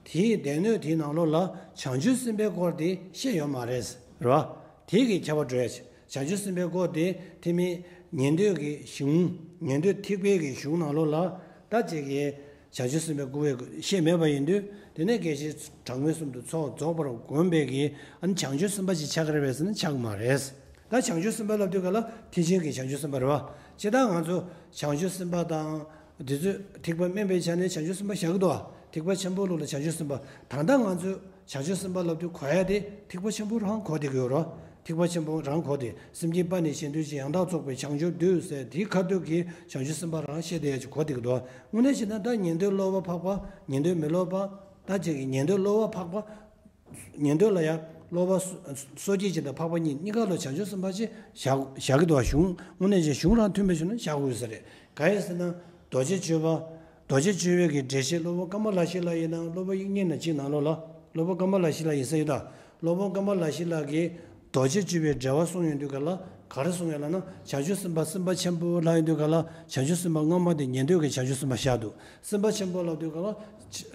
དེའི་སྡེ་སྣོད་དེའི་ནང་ལོགས་ལ་བྱང་ཆུབ་སེམས་དཔའི་སྐོར་དེ་བཤད་ཡོད་མ་རེད། རེད་བ། དེ་གི་ཁྱབ་པ་འགྲོ་ཡ་ཆེ། བྱང་ཆུབ་སེམས་དཔའི་སྐོར་དེ་ཐེག་དམན་ཉན་ཐོས་ཀྱི་གཞུང་། ཉན་ཐོས་ཐེག་པའི་གི་གཞུང་ནང་ལོགས་ལ་ད་ཅིག་གིས་བྱང་ཆུབ་སེམས་དཔའི་སྐོར་བཤད་མེད་པ་ཡིན་དུས། དེ་ནས་སྐྱེ་མཆེད་གྲངས་མེད་གསུམ་དུ་ཚོགས་རྫོགས་པར་བསྒོམས་པའི་གི་ཨ་ནི་བྱང་ཆུབ་སེམས་དཔའ་ཅིག་ཆགས་ཀྱི་རེད་པས་ཟེར་ན་ཆགས་ཀྱི་མ་རེད། ད་བྱང་ཆུབ་སེམས་དཔའ་ལབ་དུས་ག་ལ་ཐེག་ཆེན་གྱི་བྱང་ཆུབ་སེམས་དཔའ་རེད་བ། སྤྱིར་བཏང་ང་ཚོ་བྱང་ཆུབ་སེམས་དཔའ་དང་། དེ་ཚོས་ཐེག་པ་དམན་པའི་ཆ་ནས་བྱང་ཆུབ་སེམས་དཔའ་བཞག་གི་འདུག་བ། ཐེག་པ་ཆེན་པོའི་ལུགས་ལ་བྱང་ཆུབ་སེམས་དཔའ། ད་ལྟ་ང་ཚོས་བྱང་ཆུབ་སེམས་དཔའ་ལབ་དུས་གོ་ཡ་དེ་ཐེག་པ་ཆེན་པོ་རང་གོ་བསྡད་ཀྱི་ཡོད་རེད། ཐེག་པ་ཆེན་པོ་རང་གོ་སྟེ། སེམས་ཅན་དཔའ་ནི་གཞན་དོན་ཆེད། ཡང་དག་རྫོགས་པའི་བྱང་ཆུབ་འདོད་ཟེར་དེའི་ཁ་ཐུག་གི་བྱང་ཆུབ་སེམས་དཔའ་རང་བཤད་བསྡད་ཡ་ཅིག་གོ་བསྡད་ཀྱི་འདུག་བ། དངོས་གནས་བྱས་ན་ད་ཉན་ཐོས་སློབ་པ་འཕགས་པ། ཉན་ཐོས་མི་སློབ་པ། ད་ཅིག་གིས་ཉན་ཐོས་སློབ་པ་འཕགས་པ། ཉན་ཐོས་ལ་ཡང་སློབ་པ་སོ་སོ་སྐྱེ་ཅིག་དང་འཕགས་པ་གཉིས་གཉིས་ཀ་ལ་བྱང་ཆུབ་སེམས་དཔའ་ཅིག་བཞག་བཞག་གི་འདུག་བ། གཞུང་དངོས་གནས་ཀྱི་གཞུང་རང་མཐུན་པའི་ཕྱོགས་ནས་བཞག་དགོས་ས་རེད། གང་ཡིན་ཟེར་ན། རྡོ་རྗེ་གཅོད་པ། རྡོ་རྗེ་གཅོད་པའི་གི་འགྲེལ་བཤད་སློབ་དཔོན་ཀ་མ་ལ་ཤཱི་ལ་ཡིན་ནམ། སློབ་དཔོན་དབྱིག་གཉེན་ན་གཅིག་ནང་ལོགས་ལ། སློབ་དཔོན་ཀ་མ་ལ་ཤཱི་ལ་ཡིན་ས་ཡོད་ད། སློབ་དཔོན་ཀ་མ་ལ་ཤཱི་ལ་གིས་རྡོ་རྗེ་གཅོད་པའི་འགྲེལ་བ་གསུངས་ཡོང་དུས་ག་ལ་ག་རེ་གསུངས་ཡོད་ལབ་ན། བྱང་ཆུབ་སེམས་དཔའ་སེམས་དཔའ་ཆེན་པོ་ལབ་ཡོང་དུས་ག་ལ་བྱང་ཆུབ་སེམས་དཔའ་སྔ་མ་དེ་ཉན་ཐོས་ཀྱི་བྱང་ཆུབ་སེམས་དཔའ་བཞག་འདུག་སེམས་དཔའ་ཆེན་པོ་ལབ་དུས་ག་ལ་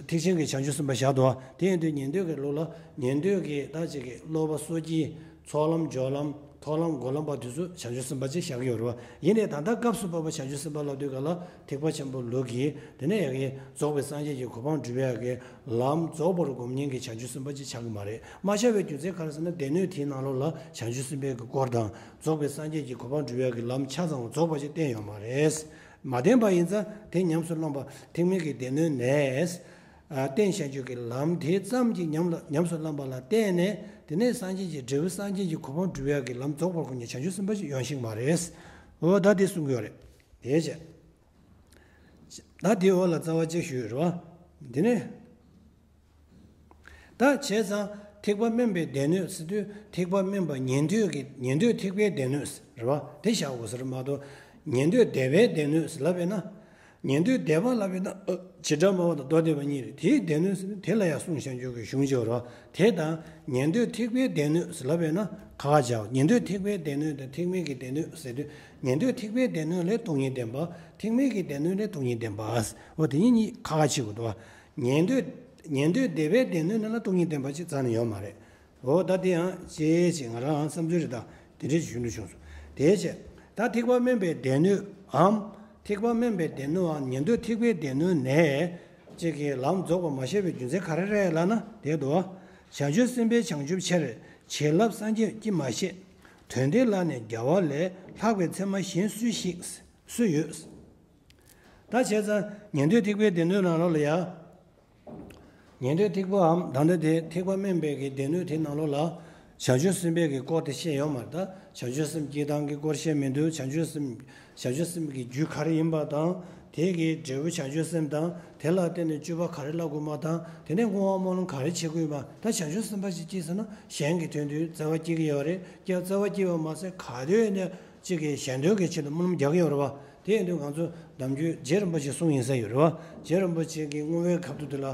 ཐེག་ཆེན་གྱི་བྱང་ཆུབ་སེམས་དཔའ་བཞག་འདུག་བ། དེ་ཡིན་དུས་ཉན་ཐོས་ཀྱི་ལུགས་ལ་ཉན་ཐོས་ཀྱི་ད་ཅིག་གི་སློབ་པ་སོ་སྐྱེ། ཚོགས་ལམ་སྦྱོར་ལམ། མཐོང་ལམ་སྒོམ་ལམ་པ་དེ་ཚོ་བྱང་ཆུབ་སེམས་དཔའ་ཅིག་བཞག་གི་ཡོད་རེད་བ། ཡིན་ནའི་ད་ལྟ་སྐབས་སུ་བབ་པ་བྱང་ཆུབ་སེམས་དཔའ་ལབ་དུས་ག་ལ་ཐེག་པ་ཆེན་པོའི་ལུགས་ཀྱི་དེ་ནས་ཡ་གི་རྫོགས་པའི་སངས་རྒྱས་ཀྱི་གོ་འཕང་སྒྲུབ་ཡ་གི་ལམ་རྫོགས་པར་སྒོམ་མཁན་གྱི་བྱང་ཆུབ་སེམས་དཔའ་ཅིག་ཆགས་ཀྱི་མ་རེད། མ་ཆགས་པའི་རྒྱུ་མཚན་ག་རེ་ཟེར་ན། སྡེ་སྣོད་དེའི་ནང་ལོགས་ལ་བྱང་ཆུབ་སེམས་དཔའི་གི་སྐོར་དང་རྫོགས་པའི་སངས་རྒྱས་ཀྱི་གོ་འཕང་སྒྲུབ་ཡ་གི་ལམ་ཆ་ཚང་རྫོགས་པ་ཅིག་བསྟན་ཡོད་མ་རེད། མ་བསྟན་པ་ཡིན་ཙང་དེ་ཉམས་སུ་བླངས་པ་ཐེག་དམན་གྱི་སྡེ་སྣོད་ནས། ཨ། བསྟན་བཞག་རྒྱུ་གི་ལམ་དེ་ཙམ་གྱིས་ཉམས་ལ་ཉམས་སུ་བླངས་པ་ལ་བརྟེན་ནས། དེ་ནས་སངས་རྒྱས་ཀྱི་འབྲས་བུ་སངས་རྒྱས་ཀྱི་གོ་འཕང་སྒྲུབ་ཡག་གི་ལམ་རྫོགས་པར་གོ་མཁན་བྱང་ཆུབ་སེམས་དཔའ་ཞིག་ཡོང་ཤེས་མ་རེད། འོ་ད་དེ་གསུང་གི་ཡོད་རེད། དེ་བྱས། ད་དེའི་འོག་ལ་རྩ་བ་གཅིག་ཞུས་རེད་བ། དེ་ནས། ད་བྱས་ཙང་ཐེག་པ་དམན་པའི་སྡེ་སྣོད་ཟེར་དུས་ཐེག་པ་དམན་པ་ཉན་ཐོས་ཀྱི་ཉན་ཐོས་ཐེག་པའི་སྡེ་སྣོད་རེད་བ། དེ་བཞག་དགོས་ས་རེད་མ་གཏོགས། ཉན་ཐོས་སྡེ་པའི་སྡེ་སྣོད་ལབ་པས་ན། ཉན་ཐོས་སྡེ་པ་ལབ་པས་ན། ཨ། བྱེ་བྲག་སྨྲ་བ་དང་མདོ་སྡེ་པ་གཉིས་རེད། དེའི་སྡེ་སྣོད་ཟེར་ན་དེ་ལ་ཡང་གསུངས་བཞག་རྒྱུ་གི་གཞུང་ཅིག་ཡོད་རེད་བ། དེ་དང་ཉན་ཐོས་ཐེག་པའི་སྡེ་སྣོད་ལབ་པས་ན་ཁ་ཁ་བྱའོ། ཉན་ཐོས་ཐེག་པའི་སྡེ་སྣོད་དང་ཐེག་དམན་གྱི་སྡེ་སྣོད་ཟེར་དུས། ཉན་ཐོས་ཐེག་པའི་སྡེ་སྣོད་ལས་སྟོང་ཉིད་བདེན་པ། ཐེག་དམན་གྱི་སྡེ་སྣོད་ལས་སྟོང་ཉིད་བདེན་པ། འོ་དེ་གཉིས་གཉིས་ཁ་ཁ་ཕྱེ་དགོས་འདུག་བ། ཉན་ཐོས། ཉན་ཐོས་སྡེ་པའི་སྡེ་སྣོད་ནང་ལ་སྟོང་ཉིད་བདེན་པ་ཅིག་རྩ་ནས་ཡོད་མ་རེད། འོ་ད་དེ་ཡང་ཅེས་ཅེས་ང་རང་བསམ་ཚུལ་རེད། ད་དེ་འདྲས་ཞུ་འདོད་བྱུང་སོང་། དེའི་ཕྱིར། ད་ཐེག་པ་དམན་པའི་སྡེ་སྣོད་འམ། ཐེག་པ་དམན་པའི་སྡེ་སྣོད་འམ་ཉན་ཐོས་ཐེག་པའི་སྡེ་སྣོད་ནས། ཅིག་གི་ལམ་རྫོགས་པ་མ་བཤད་པའི་རྒྱུ་མཚན་ག་རེ་རེད་ལབ་ན་དེ་འདུག་བ། བྱང་ཆུབ་སེམས་དཔའི་བྱང་ཆུབ་ཕྱིར། བྱིན་རླབས་སངས་རྒྱས་ཀྱིས་མ་བཤད། དོན་དེ་ལ་ནི་རྒྱལ་བ་ལས། ལྷག་པའི་མཚན་མ་གཞན་སུ་ཞིག་སུ་ཡོད། ད་བྱས་ཙང་ཉན་ཐོས་ཐེག་པའི་སྡེ་སྣོད་ནང་ལོགས་ལ་ཡ། ཉན་ཐོས་ཐེག་པའམ་ད་ལྟ་དེ་ཐེག་པ་དམན་པའི་གི་སྡེ་སྣོད་དེ་ནང་ལོགས་ལ། བྱང་ཆུབ་སེམས་དཔའི་གི་སྐོར་དེ་བཤད་ཡོད་མ་རེད་ད། བྱང་ཆུབ་སེམས་སྐྱེ་སྟངས་ཀྱི་སྐོར་བཤད་མི་འདུག་བྱང་ཆུབ་སེམས། བྱང་ཆུབ་སེམས་ཀྱི་རྒྱུ་ག་རེ་ཡིན་པ་དང་། དེ་གི་འབྲས་བུ་བྱང་ཆུབ་སེམས་དང་། དེ་ལ་བརྟེན་ནས་སྤྱོད་པ་ག་རེ་བསླབ་དགོས་མ་དང་། དེ་ནས་བསྔོ་བ་སྨོན་ལམ་ག་རེ་བྱེད་དགོས་མ། ད་བྱང་ཆུབ་སེམས་དཔའ་ཞིག་སྐྱེས་ཟེར་ན་གཞན་གྱི་དོན་དུ་བརྩེ་བ་སྐྱེ་གི་ཡོད་རེད། སྐྱེ་བརྩེ་བ་སྐྱེ་བ་མ་ཟད་ག་དུས་ནས་གཅིག་གི་གཞན་དོན་གྱི་ཆེད་དུ་སྨོན་ལམ་རྒྱག་གི་ཡོད་རེད་བ། དེ་ཡིན་དུས་ང་ཚོ་ནམ་རྒྱུན་རྗེ་རིན་པོ་ཆེ་གསུང་ཡིན་ས་ཡོད་རེད་བ། རྗེ་རིན་པོ་ཆེ་གི་བསྔོ་བའི་ཁ་ཐུག་དེ་ལ།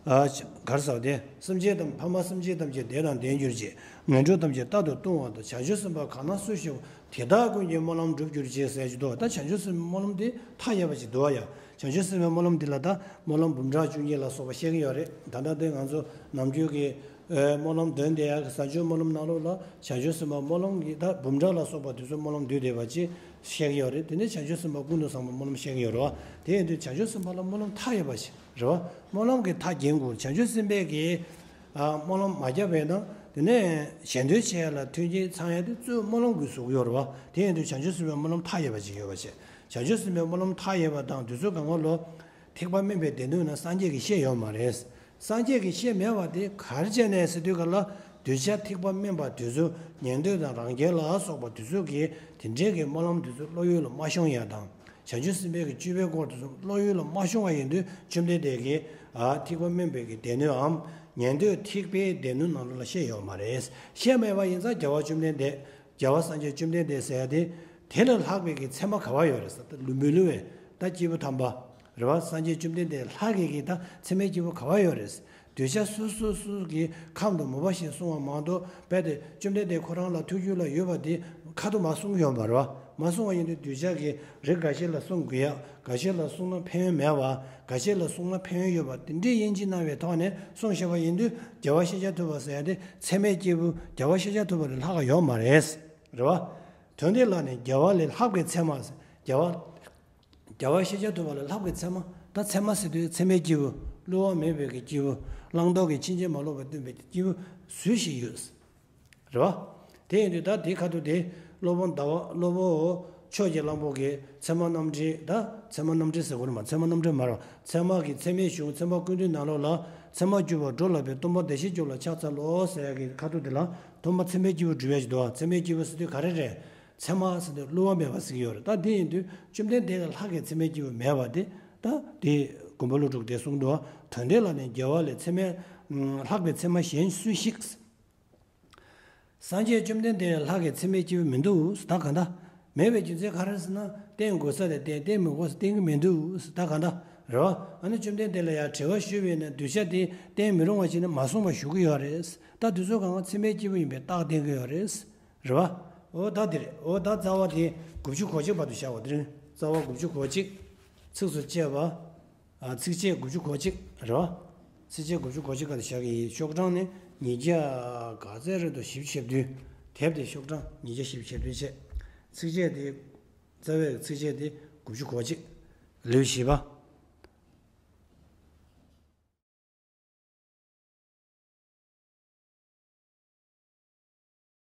ཨ། གར་ཟག་སྟེ། སེམས་ཅན་དང་ཕ་མ་སེམས་ཅན་ཐམས་ཅད་བདེ་དང་ལྡན་གྱུར་ཅིག་ངན་འགྲོ་ཐམས་ཅད་རྟག་ཏུ་ལྟུང་བ་དང་། བྱང་ཆུབ་སེམས་དཔའ་གང་ན་སུ་ཞིག་དེ་དག་ཀུན་གྱི་སྨོན་ལམ་འགྲུབ་གྱུར་ཅིག་ཟེར་གྱི་འདུག་ད་བྱང་ཆུབ་སེམས་དཔའི་སྨོན་ལམ་དེ་མཐའ་ཡས་པ་ཅིག་འདུག་ཡ། བྱང་ཆུབ་སེམས་དཔའི་སྨོན་ལམ་འདི་ལ་ད་སྨོན་ལམ་འབུམ་ཕྲག་བཅུ་གཉིས་ལ་སོགས་པ་བཤད་ཀྱི་ཡོད་རེད། ད་ལྟ་དེ་ང་ཚོ་ནམ་རྒྱུན་གྱི་ཨེ། སྨོན་ལམ་འདོན་བསྡད་ཡག་གི་ཟབ་ཆོས་སྨོན་ལམ་ནང་ལོགས་ལ་བྱང་ཆུབ་སེམས་དཔའི་སྨོན་ལམ་གྱི་ད་འབུམ་ཕྲག་ལ་སོགས་པ་དེ་ཚོ་སྨོན་ལམ་འདུས་བསྡད་པ་ཅིག་བཤད་ཀྱི་ཡོད་རེད། དེ་ནས་བྱང་ཆུབ་སེམས་དཔའ་ཀུན་ཏུ་བཟང་པོའི་སྨོན་ལམ་བཤད་ཀྱི་ཡོད་རེད་བ། དེ་ཡིན་དུས་བྱང་ཆུབ་སེམས་དཔའ་ལ་སྨོན་ལམ་མཐའ་ཡས་པ་ཞིག་རེད་བ། སྨོན་ལམ་གྱི་མཐའ་རྒྱན་དགོས། བྱང་ཆུབ་སེམས་དཔའི་གི་ཨ། སྨོན་ལམ་མ་བརྒྱབ་པས་ན་དེ་ནས་གཞན་དོན་བྱེད་ཡ་ལ་མཐུན་རྐྱེན་ཚང་ཡ་དེ་གཙོས་སྨོན་ལམ་དགོས་བཟོ་གི་ཡོད་རེད་བ། དེ་ཡིན་དུས་བྱང་ཆུབ་སེམས་དཔའི་སྨོན་ལམ་མཐའ་ཡས་པ་ཅིག་ཡོད་པ་བྱས། བྱང་ཆུབ་སེམས་དཔའི་སྨོན་ལམ་མཐའ་ཡས་པ་དང་དེ་ཚོ་གང་ག་ལོ། ཐེག་པ་དམན་པའི་སྡེ་སྣོད་ན་སངས་རྒྱས་ཀྱིས་བཤད་ཡོད་མ་རེད། སངས་རྒྱས་ཀྱིས་བཤད་མེད་པ་དེ་ག་རེ་བྱས་ནས་ཟེར་དུས་ག་ལ། གདུལ་བྱ་ཐེག་པ་དམན་པ་དེ་ཚོ་ཉན་ཐོས་དང་རང་རྒྱལ་ལ་སོགས་པ་དེ་ཚོ་གིས་དེ་འདྲའི་གི་སྨོན་ལམ་དེ་ཚོ་བློ་ཡུལ་ལ་མ་ཤོང་ཡ་དང་། བྱང་ཆུབ་སེམས་དཔའི་གི་སྤྱོད་པའི་སྐོར་དེ་ཚོ་བློ་ཡུལ་ལ་མ་ཤོང་བ་ཡིན་དུས་བཅོམ་ལྡན་འདས་ཀྱིས་ཨ། ཐེག་པ་དམན་པའི་གི་སྡེ་སྣོད་འམ་ཉན་ཐོས་ཐེག་པའི་སྡེ་སྣོད་ནང་ལོགས་ལ་བཤད་ཡོད་མ་རེད། བཤད་མེད་པ་ཡིན་ཙང་རྒྱལ་བ་བཅོམ་ལྡན་འདས། རྒྱལ་བ་སངས་རྒྱས་བཅོམ་ལྡན་འདས་ཟེར་ཡ་དེ། དེ་ལས་ལྷག་པའི་གི་མཚན་མ་ག་བ་ཡོད་རེད་ཟེར། ད་ལུས་མི་བསླུ་བའི་ད་སྐྱེས་བུ་དམ་པ་རེད་བ། སངས་རྒྱས་བཅོམ་ལྡན་འདས་ལྷག་གི་གི་ད་མཚན་མའི་སྐྱེས་བུ་ག་བ་ཡོད་རེད་ཟེར། གདུལ་བྱ་སོ་སོ་སོ་གི་ཁམས་དང་མོས་པ་བཞིན་གསུང་བ་མ་གཏོགས། རྦད་དེ་བཅོམ་ལྡན་འདས་ཁོ་རང་ལ་ཐུགས་རྒྱུད་ལ་ཡོད་པ་དེ་ཁ་ཐུག་མ་གསུང་གི་ཡོད་མ་རེད་བ། མ་གསུང་བ་ཡིན་དུས་གདུལ་བྱ་གི་རིགས་འགའ་ཤས་ལ་གསུང་དགོས་ཡ། འགའ་ཤས་ལ་གསུངས་ན་ཕན་ཡོན་མེད་པ། འགའ་ཤས་ལ་གསུངས་ན་ཕན་ཡོན་ཡོད་པ། དེ་འདྲའི་དབྱེ་འབྱེད་གནང་བའི་ཐོག་ནས་གསུངས་བཞག་པ་ཡིན་དུས། རྒྱལ་བ་ཤཱཀྱ་ཐུབ་པ་ཟེར་ཡ་དེ་མཚན་མའི་སྐྱེས་བུ་རྒྱལ་བ་ཤཱཀྱ་ཐུབ་པ་ལས་ལྷག་ག་ཡོད་མ་རེད། རེད་བ། དོན་དེ་ལ་ནི་རྒྱལ་བ་ལས་ལྷག་པའི་མཚན་མ། རྒྱལ་བ། རྒྱལ་བ་ཤཱཀྱ་ཐུབ་པ་ལས་ལྷག་པའི་མཚན་མ། ད་མཚན་མ་ཟེར་དུས་མཚན་མའི་སྐྱེས་བུ། བསླུ་བ་མེད་པའི་གི་སྐྱེས་བུ། བླང་དོར་གྱི་ཕྱིན་ཅི་མ་ལོག་པར་སྟོན་པའི་སྐྱེས་བུ་སུ་ཞིག་ཡོད། རེད་བ། དེ་ཡིན་དུས་ད་དེའི་ཁ་ཐུག་དེ། སློབ་དཔོན་ཟླ་བ། སློབ་དཔོན་ཕྱོགས་ཀྱི་གླང་པོ་གི་ཚད་མ་རྣམ་འགྲེལ། ད་ཚད་མ་རྣམ་འགྲེལ་ཟེར་དགོས་རེད་མ། ཚད་མ་རྣམ་འགྲེལ་མ་རེད། ཚད་མ་གི་ཚད་མའི་གཞུང་ཚད་མ་ཀུན་བཏུས་ནང་ལོགས་ལ། མཚན་མར་གྱུར་པ་སྒྲོ་ལ་ཕན། སྟོང་པ་བདེ་གཤེགས་སྐྱོབ་ལ་ཕྱག་འཚལ་ལོ་ཟེར་ཡ་གི་ཁ་ཐུག་དེ་ལ། སྟོང་པ་མཚན་མའི་སྐྱེས་བུ་སྒྲུབ་ཡ་ཞིག་འདུག་བ། མཚན་མའི་སྐྱེས་བུ་ཟེར་དུས་ག་རེ་རེད། མཚན་མ་ཟེར་དུས་བསླུ་བ་མེད་པ་ཟེར་གྱི་ཡོད་རེད། ད་དེ་ཡིན་དུས་བཅོམ་ལྡན་འདས་ལས་ལྷག་གི་མཚན་མའི་སྐྱེས་བུ་མེད་པ་དེ། ད་དེ་མགོན་པོ་ཀླུ་སྒྲུབ་དེ་གསུངས་འདུག་བ། དོན་དེ་ལ་ནི་རྒྱལ་བ་ལས་མཚན་མའི། ལྷག་པའི་མཚན་མ་གཞན་སུས་ཤིག། སངས་རྒྱས་བཅོམ་ལྡན་འདས་ལས་ལྷག་གི་མཚན་མའི་སྐྱེས་བུ་མི་འདུག་ཟེར། ད་གང་ལྟར། མེད་པའི་རྒྱུ་མཚན་ག་རེ་ཟེར་ན། བསྟེན་དགོས་ས་ལས་བསྟེན། བསྟེན་མི་དགོས་ས་བསྟེན་གྱི་མི་འདུག་ཟེར། ད་གང་ལྟར། རེད་བ། ཨ་ནི་བཅོམ་ལྡན་འདས་ལ་ཡང་དྲི་བ་ཞུས་པས་ན། གདུལ་བྱ་དེ་བསྟེན་མི་རུང་བ་ཞིག་ནི་མ་གསུངས་པ་ཞུ་གི་ཡོད་རེད། ད་དེ་ཚོ་གང་ག་མཚན་མའི་སྐྱེས་བུ་ཡིན་པའི་རྟགས་བསྟན་གྱི་ཡོད་རེད། རེད་བ། འོ་ད་དེ་རེད། འོ་ད་རྩ་བ་དེ་དགུ་བཅུ་གོ་གཅིག་བར་དུ་བཞག་པ་དེ་རེད། རྩ་བ་དགུ་བཅུ་གོ་གཅིག། ཚིགས་སུ་བཅད་པ། ཨ། ཚིགས་བཅད་དགུ་བཅུ་གོ་གཅིག་རེད་བ། ཚིགས་བཅད་དགུ་བཅུ་གོ་གཅིག་ག་དེ་བཞག་གི་ཡིན། ཤོག་གྲངས་ནི་ཉིས་བརྒྱ་ག་ཚད་རེད་འདུག་བཞི་བཅུ་ཞེ་བདུན། དེབ་དེ་ཤོག་གྲངས་ཉིས་བརྒྱ་བཞི་བཅུ་ཞེ་བདུན་བྱས། ཚིགས་བཅད་དེ། རྩ་བའི་ཚིགས་བཅད་དེ་དགུ་བཅུ་གོ་གཅིག། ལེའུ་བཞི་པ།